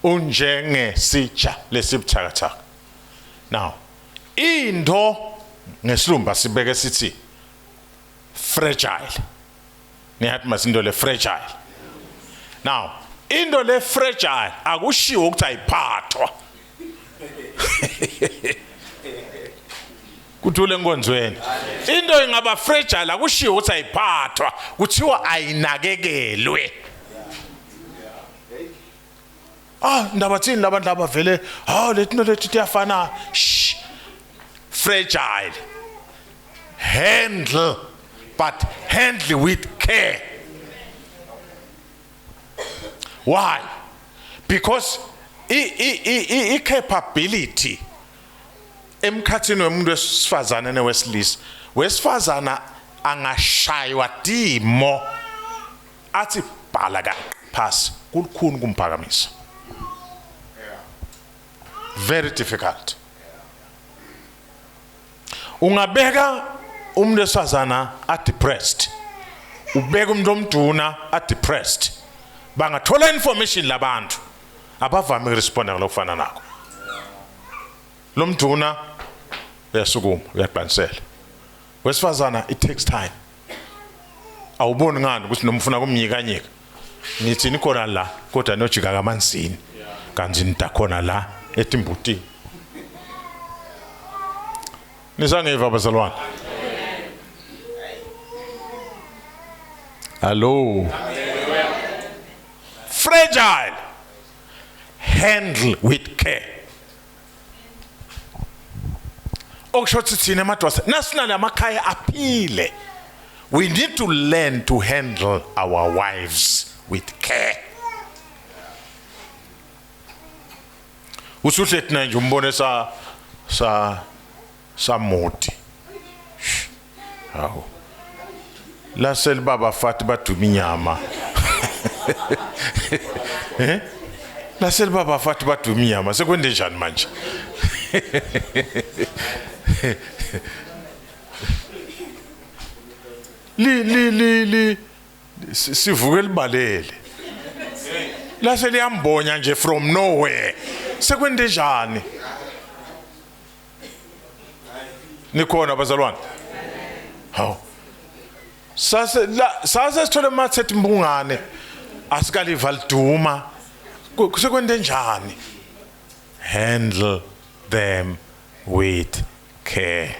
Unjengesitsha lesibuthakathaka. Now into ngesilumba sibeke sithi fragile. Niyathi masinto le fragile. Now into le fragile akushiwo ukuthi ayiphathwa. Kuthule enkonzweni. Into ingaba fragile akushiwo ukuthi ayiphathwa, kuthiwa ayinakekelwe. Ah ndaba thini labantu abavele ha lethi lethi tiyafana. Shh, fragile, handle, but handle with care. Why? Because i i i i capability emkhathini wemuntu wesifazane newesilisa, wesifazana angashaywa timo athi bhala ka pass kulukhuni kumphakamisa. Very difficult. Ungabeka umuntu wesifazana a depressed, ubeka umuntu omduna a depressed, bangathola information labantu abavami ukuresponda ngalokufana nako. Lo mduna uyasukuma uyaqanisela, wesifazana it takes time. Awuboni ngani ukuthi noma ufuna kumnyikanyika nithi nikhona la kodwa nojika kamanzini kanti nidakhona la etimbutini. Nisangeva bazalwane? Hello. Fragile, handle with care. Okusho ukuthi thina emadoda nasinale amakhaya aphile, we need to learn to handle our wives with care. Usuhle thina nje umbone sa sa samoti. Hawu, laseli baba fati baduma inyama, eh laseli baba fati baduma inyama, sekwende njani manje? Li li li li sivuke libalele lase liyambonya nje from nowhere, sekwende njani? Nikhona bazalwane? Hawu, sase la sase sithole mathe imbungane asikaliva liduma, kusekwende njani? Handle them with care.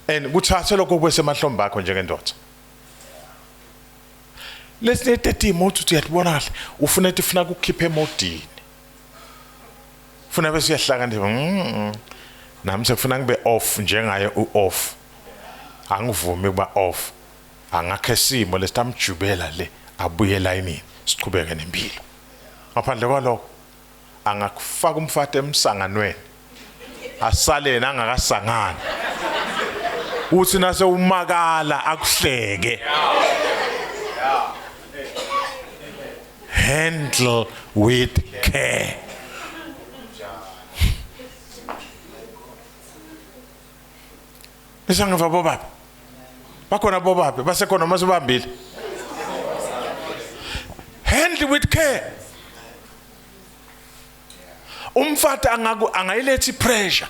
And kuthathe lokho kwesemahlombe akho njengendoda. Lesinye tetimo uthi uyatibona kahle, ufuna ethi ufuna ukukhipha emodini, ufuna bese uyahlakanipha, nami sekufuna ngibe off njengaye u-off, angivumi ukuba off, angakhe isimo lesitamjubela le abuye elayinini siqhubeke nempilo. Ngaphandle kwalokho angakufaka umfati emsanganweni asale yena angakasangani, uthi nase umakala akuhleke. Handle with care. Nisangeva bobaba? Bakhona bobaba basekhona uma sibambile. Handle with care. Umfati angaku angayilethi pressure,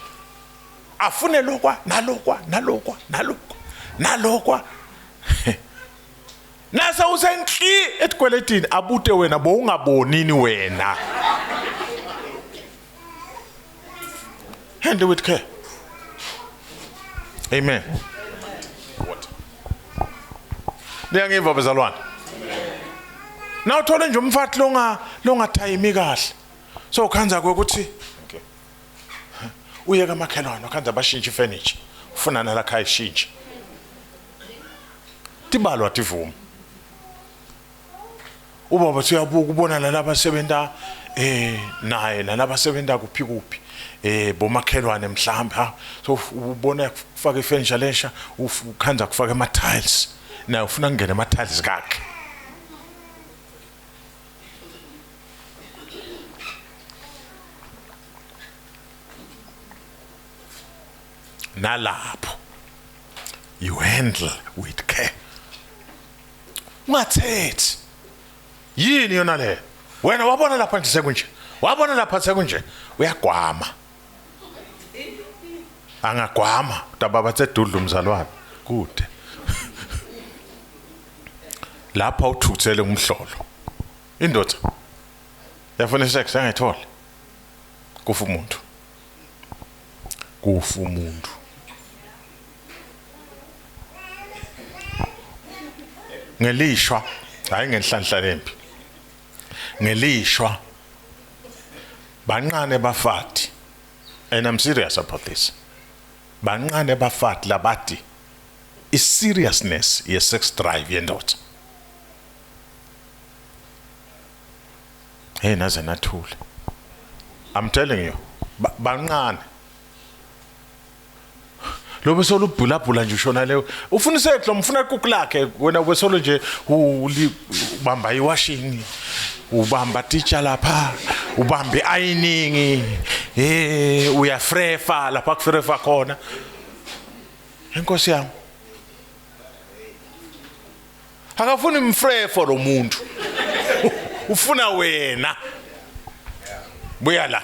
afune lokwa nalokwa nalokwa nalokwa nalokwa, nase usenhli etikweletini, abute wena bowungabonini wena. Handle with care. Amen. What niyangiva bazalwane? Nawuthole nje umfati longa longathayimi kahle, so ukhanza ukuthi okay uye kamakhelwane, ukhanza bashintshe ifurniture, ufuna nalakha ishintshe, tibalwa tivuma. Ubaba uyabuka ubona nalaba sebenta naye nalaba sebenta kuphi kuphi, bomakhelwane mhlambe, ha so ubona kufaka ifurniture lesha, ukhanza kufaka ama tiles, naye ufuna kungena ama tiles kakhe. Nalapho you handle with care, ungathethi yini yona le wena wabona lapha nje sekunje, wabona lapha sekunje, uyagwama, angagwama udaba bathe dudla umzalwane kude lapha uthukuthele umhlolo, indoda yafuna isex angayithola, kufa umuntu, kufa umuntu. Ngelishwa, hayi ngenhlanhla lempi, ngelishwa banqane bafati, and I'm serious about this, banqane bafati labati i seriousness ye sex drive yendoda. Hey naze nathula. I'm telling you bancane. Lo bese olubhulabhula nje ushona leyo. Ufuna iseklo mfuna ikuku lakhe wena ubesolo nje ubamba iwashing ubamba teacher lapha ubamba ironing eh uyafrefa lapha kufrefa khona. Enkosi yami. Akafuni mfrefo lo muntu. Ufuna wena. Buya la.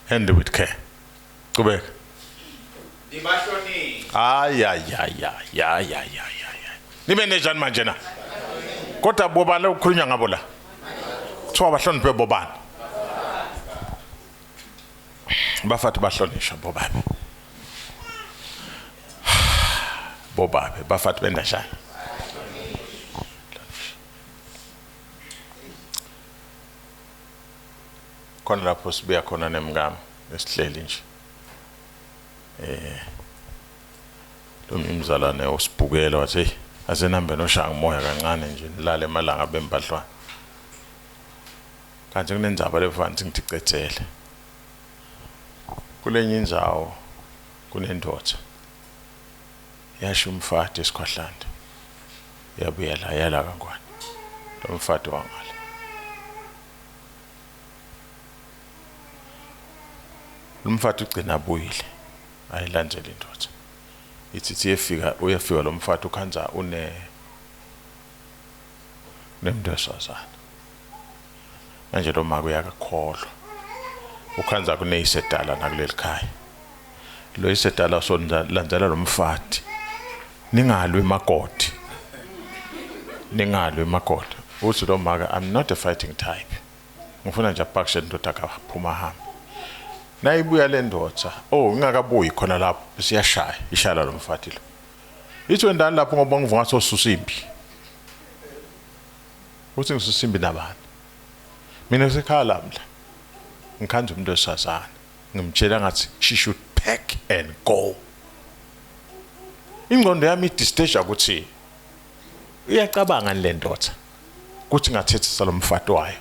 Handle with care. Qhubeka. Nibahloniphe. Ay ay ay ay ay ay ay ay. Nibe nejani manje na? Kodwa bobani okukhulunywa ngabo la? Kuthiwa bahloniphe bobani? Bafati bahlonishwa bobabe. Bobabe bafati bendashana. Khona lapho sibuya khona nemngami esihleli nje. Eh lo mzalwane usibhukela wathi hey asenambe noshaya umoya kancane nje nilale emalanga bembadlwana. Kanti kunendzaba lefanele ngithicedzele. Kulenye indzawo kunendoda yasho umfati esikhwahlande yabuya la yala kangwane lo mfati wangala lo mfati ugcina abuyile ayilandzele indoda ithi ithi yefika uyafika lo mfati ukhanza une nemuntu wesifazane manje lo maka uyakakholwa ukhanza kuneyisedala nakuleli khaya lo isedala sonlandzela lo mfati ningalwi makoti ningalwi makoti uthi lo maka i'm not a fighting type ngifuna nje apakishe indoda akaphuma ahambe nayibuya le ndoda oh ingakabuyi khona lapho siyashaya ishaya lo mfati lo ithi wendani lapho ngoba ngivuka ngathi osusa impi uthi ngisusa impi nabani mina sekhaya lami la ngikhanza umuntu wesifazane ngimtshela ngathi she should pack and go ingqondo yami idistage ukuthi uyacabanga le ndoda ukuthi ngathethisa lo mfati wayo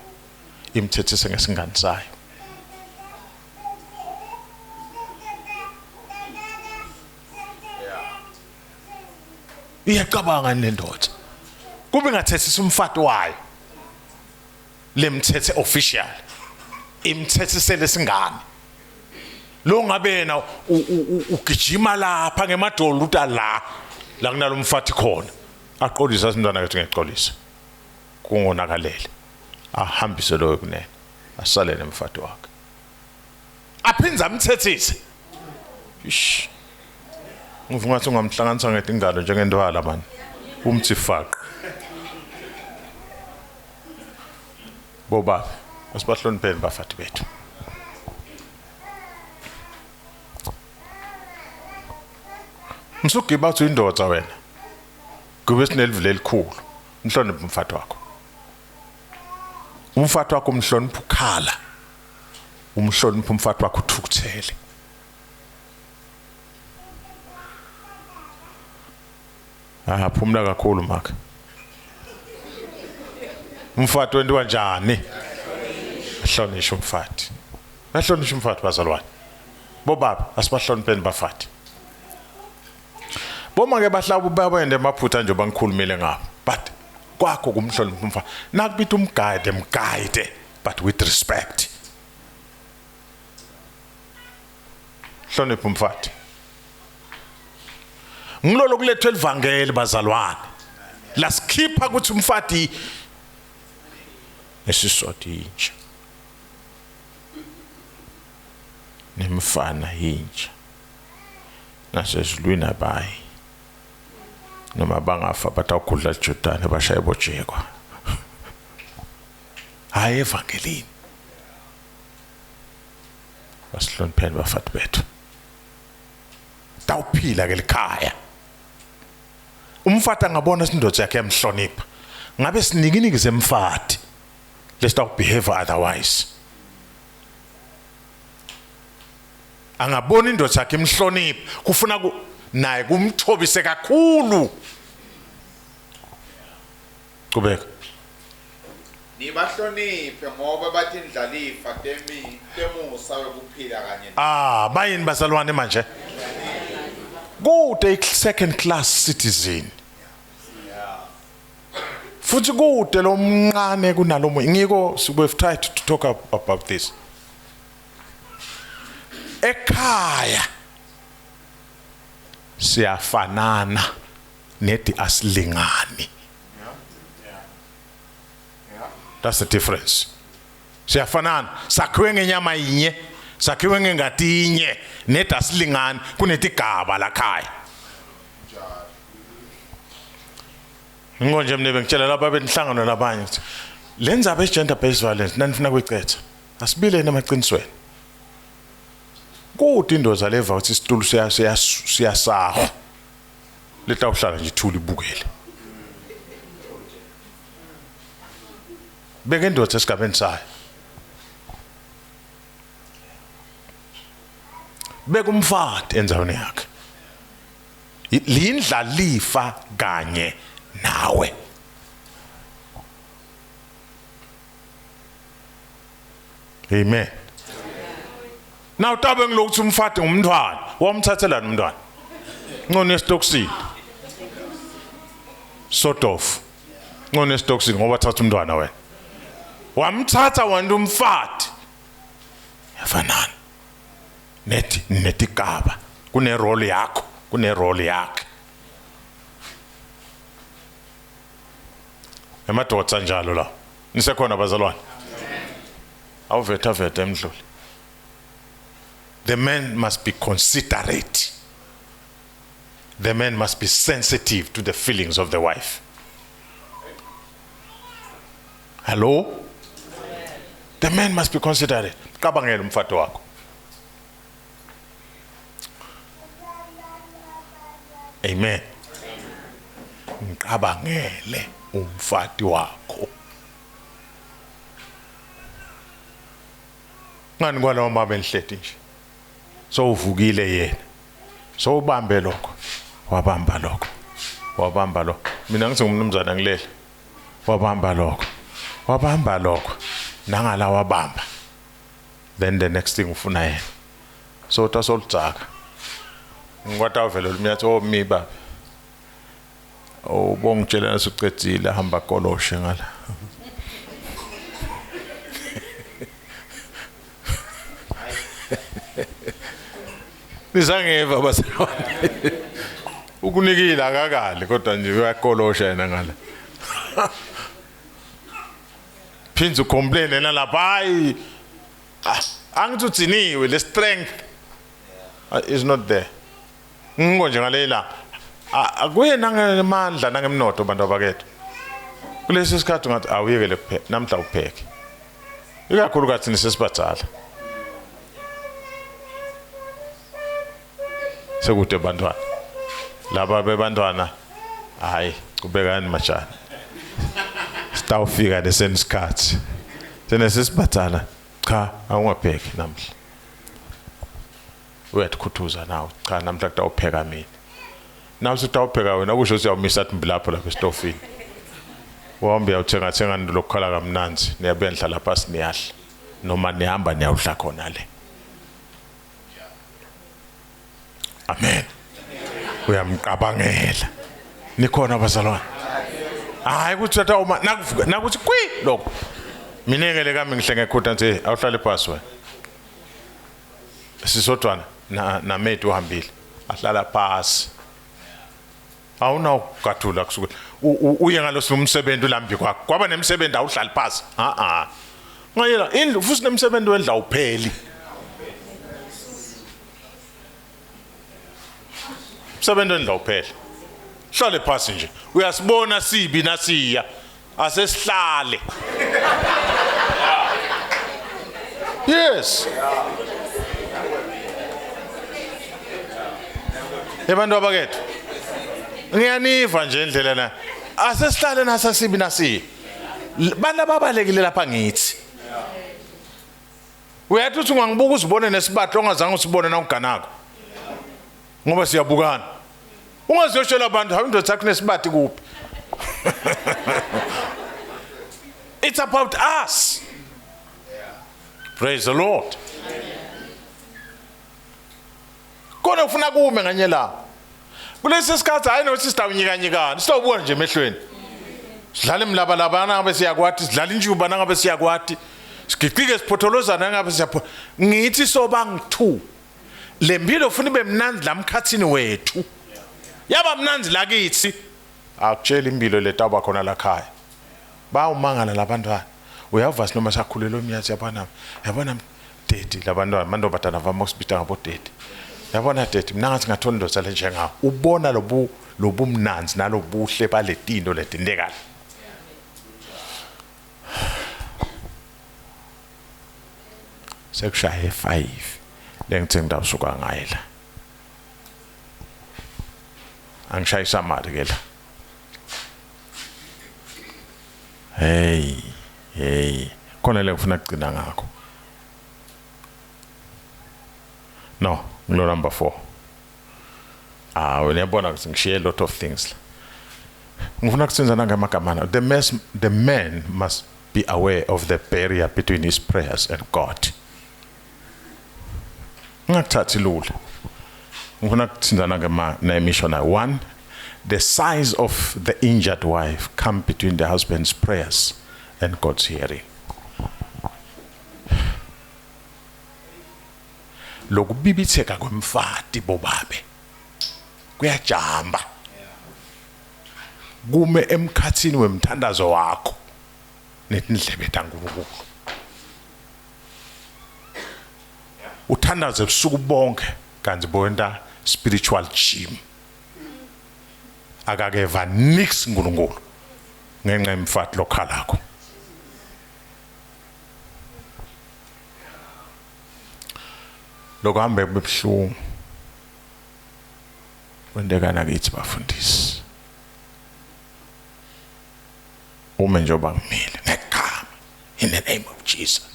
imthethise ngesingane sayo iyacabanga le ndoda kube ngathethisa umfati wayo lemthethe official imthethisele singane lo ngabe yena ugijima lapha ngemadolo uta la la kunalomfati khona aqolisa sintwana kethu ngeqolisa kungonakalele ahambise loyo kunene asale nemfati wakhe aphindze amthethise ish ngivuka ngathi ungamhlanganisa ngetingalo njengentwala mani umthi faqa bobaba asibahlonipheni bafati bethu Msugiba uthi indoda wena kube sinelivile elikhulu umhloniphe umfati wakho umfati wakho umhlonipha ukhala umhloniphe umfati wakho uthukuthele Ah phumla kakhulu maka. Umfati wentiwa njani? Ahlonishwe umfati. Ahlonishwe umfati bazalwane. Bobaba asibahlonipheni bafati. Boma ke bahlaba babende emaphutha nje bangikhulumile ngabo. But kwakho kumhlonipha umfati. Nakubita umguide mguide but with respect. Hlonipha umfati. Ngilolo kulethwe livangeli bazalwane. Lasikhipha ukuthi umfati esiswati intsha. Nemfana intsha. Nasezulwini abayi. Noma bangafa batawugudla iJordani bashaye bojekwa. Hayi evangelini. Basihlonipheni bafati bethu. Tawuphila ke likhaya. Umfati angabona indoda yakhe yamhlonipha. Ngabe sinikiniki zemfati. Let's not behave otherwise. Angabona indoda yakhe imhlonipha kufuna ku naye kumthobise kakhulu. Qhubeka. Nibahloniphe ngoba batindlalifa temi temusa wekuphila kanye Ah, bayini bazalwane manje? Kude second class citizen. Futhi kude lomncane kunalomunye. Ngiko we've tried to talk about this. Ekhaya siyafanana nedi asilingani. That's the difference. Siyafanana, sakhiwe ngenyama yinye, sakhiwe ngengati yinye, nedi asilingani kunetigaba lakhaya. Ngonje mina bengitshela laba benhlangano labanye ukuthi le ndzaba ye-gender based violence nanifuna kuyicetha asibileni emaqinisweni. Kude indoda leva ukuthi isitulo siyasahwa. Letawuhlala nje ithule ibukele. Beke indoda esigabeni sayo. Beka umfati endzaweni yakhe. Lindlalifa kanye nawe. Amen. Now tabe ngilokuthi umfati ngumntwana, wamthathelani umntwana? Ngcono esitokisini. Sort of. Ngcono esitokisini ngoba thatha umntwana wena. Wamthatha wena umfati. Yafanana. Nethi netigaba kune role yakho, kune role yakhe. Emadoda njalo la. Nisekhona bazalwane? Awuvetha vetha emdluli. The man must be considerate. The man must be sensitive to the feelings of the wife. Hello? The man must be considerate. Cabangela umfati wakho. Amen. Ngiqabangele umfati wakho. Ngani kwalawo mama enhleti nje. Sowuvukile yena. Sowubambe lokho. Wabamba lokho. Wabamba lokho. Mina ngithi ngumnumzana ngilele. Wabamba lokho. Wabamba lokho. Nangala wabamba. Then the next thing ufuna yena. So tasoludzaka. Ngikwata vele lumyathi oh mi baba. Ubongitshela nasucedzile hamba koloshe ngala. Nisangeva bazalwane. Ukunikile akakali kodwa nje uyakolosha yena ngala. Phinze ucomplain yena lapha hayi. Angithi udziniwe le strength is not there. Ngiko nje ngalela akuye nangemandla nangemnotho bantu abakethu. Kulesi sikhathi ngathi awuyekele kupheka namhla upheke. Ikakhulukazi nisesibadzala. Sekude bantwana. Laba bebantwana hayi kubekani majana. Sitawufika lesenesikhathi. Sine sesibadzala cha awungapheki namhla. Uyathkhuthuza nawe cha namhla kutawupheka mina. Nawe usutawupheka wena kusho ukuthi uyawumisa lapho lapha esitofini. Wahamba uyawuthenga thenga lokukhala kamnandzi niyabuya nihlala phasi niyadla noma nihamba niyawudla khona le. Amen. Uyamqabangela. Nikhona bazalwane? Hayi ukuthi thatha uma nakuvuka nakuthi kwi lokho. Mina ke le kami ngihle ngekhutha nje awuhlale phasi wena. Sisodwana na namethu uhambile. Ahlala phasi. Awunawugathula kusuke uye ngalosi umsebenzi ulambi kwakho. Kwaba nemsebenzi awuhlali phasi. A a. Ngayela indlu futhi nemsebenzi wendla awupheli. Umsebenzi wendla awupheli. Hlale phasi nje. Uyasibona sibi nasiya. Asesihlale. Yes. Abantu abakethu. Ngiyaniva nje indlela la. Asesihlale nasasibi nasiya. Bantu ababalekile lapha ngithi. Uyathi uthi ungangibuka uzibone nesibatlo ongazange usibone na uganako. Ngoba siyabukana. Ungaziyoshela abantu hawu indoda yakho nesibati kuphi. It's about us. Praise the Lord. Kona ufuna kume nganye la. Kulesi sikhathi hayi nokuthi sitawunyikanyikana, sitawubona nje emehlweni. Sidlala imlabalaba nangabe siyakwati, sidlala injuba nangabe siyakwati. Sigiqike siphotholozana nangabe siyapho. Ngithi soba ngi2. Lempilo ufuna ibe mnandzi la mkhathini wethu. Yaba mnandzi lakithi. Akutshela impilo letawuba khona la khaya. Bawumangala labantwana. Uyava sinoma sakhulelwa umnyathi yabona. Yabona daddy labantwana mantombazana vama usibita ngabo daddy. Yabona daddy mina ngathi ngathola indoda lenjengawe. Ubona lobu lobumnanzi nalobuhle baletinto letintekala. Sekushaye 5 lengithe ngidawusuka ngaye la. Angishayisa mali ke la. Hey, hey. Khona le ngifuna kugcina ngakho. No, ngilo number 4. Ah, wena uyabona ukuthi ngishiye a lot of things la. Ngifuna kutsenza nangamagama the mess, the man must be aware of the barrier between his prayers and God. Ngakuthathi lula. Ngifuna kuthinzana ngema nemisho na one the size of the injured wife come between the husband's prayers and God's hearing. Lokubibitheka kwemfati bobabe kuyajamba kume emkhathini wemthandazo wakho netindlebe taNkulunkulu. Uthandaze ebusuku bonke kanti boyenta spiritual gym. Akakeva nix uNkulunkulu ngenxa yemfati lokhalakho. Lokuhambe kubuhlungu. Kwenteka nakithi bafundisi. Ume njengoba ngimile ngegama in the name of Jesus.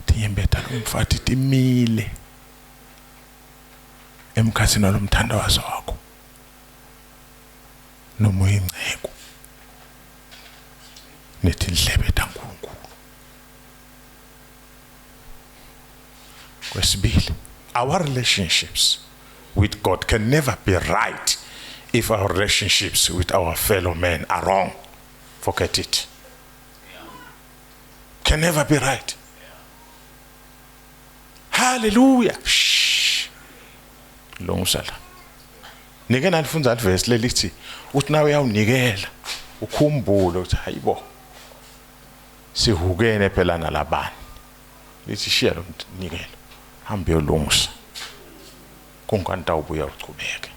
Tinyembeta lomfati timile emkhathini walomthandazo wakho. Noma uyingcebo. Netindlebe taNkulunkulu. Kwesibili, our relationships with God can never be right if our relationships with our fellow men are wrong. Forget it. Can never be right. Hallelujah. Shh. Lungisa la. Nike nalifundza livesi lelithi uthi nawe uyawunikela ukhumbule ukuthi hayibo sihukene phela nalabani. Lithi shiya lo mnikelo. Hamba uyolungisa. Kungani tawubuya uchubeke.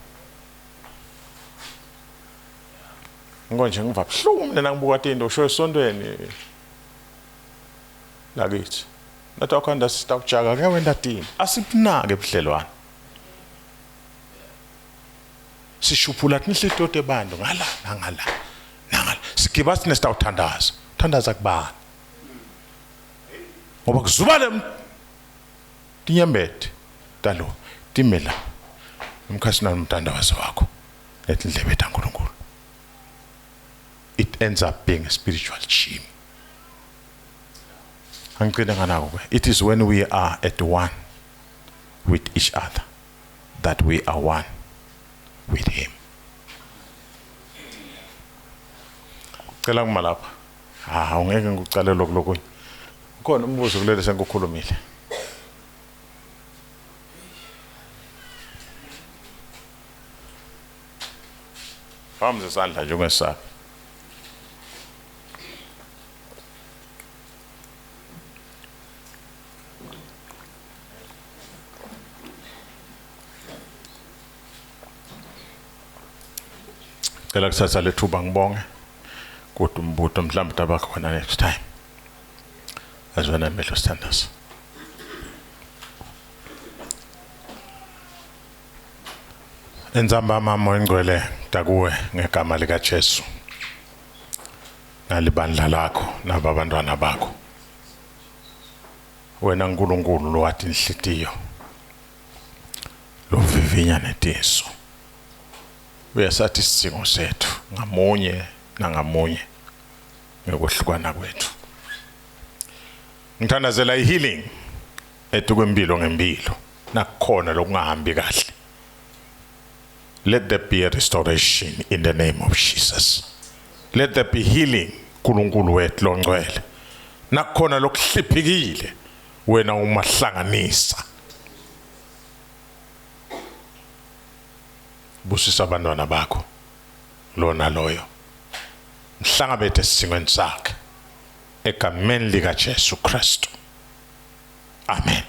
Ngonje ngiva buhlungu mina nangibuka tinto usho esontweni lakithi. Nathi akhanda sitawujaka ke wena tini. Asibunake ebudlelwane. Sishuphula tinhlito tebantu ngala nangala. Nangala. Sigiba sine sitawuthandaza. Thandaza kubani? Ngoba kuzuba le tinyembete talo timela umkhasi nomthandazo wakho netindlebe taNkulunkulu. It ends up being a spiritual gym. Angigcine nganako ke. It is when we are at one with each other that we are one with him. Cela kuma lapha. Ah, ungeke ngikucale lokhu lokunye. Ukhona umbuzo kulele sengikukhulumile. Phambi isandla nje ungesabi. Cela kusasa lethuba ngibonge. Kodwa umbuto mhlawumbe tabakhona next time. Azwana amehlo sithandaza. Enzamba mama oyingcwele dakuwe ngegama lika Jesu. Nalibandla lakho naba abantwana bakho. Wena uNkulunkulu lowathi inhlitiyo. Lovivinya netiso. Uyasathi isidingo sethu ngamunye nangamunye. Ngekwehlukana kwethu. Ngithandazela ihealing etukwempilo ngempilo nakukhona lokungahambi kahle. Let there be a restoration in the name of Jesus. Let there be healing uNkulunkulu wethu longcwele. Nakukhona lokuhliphikile wena umahlanganisa. Busisa abantwana bakho lona loyo. Mhlangabethe esingweni sakhe egameni lika Jesu Kristu. Amen.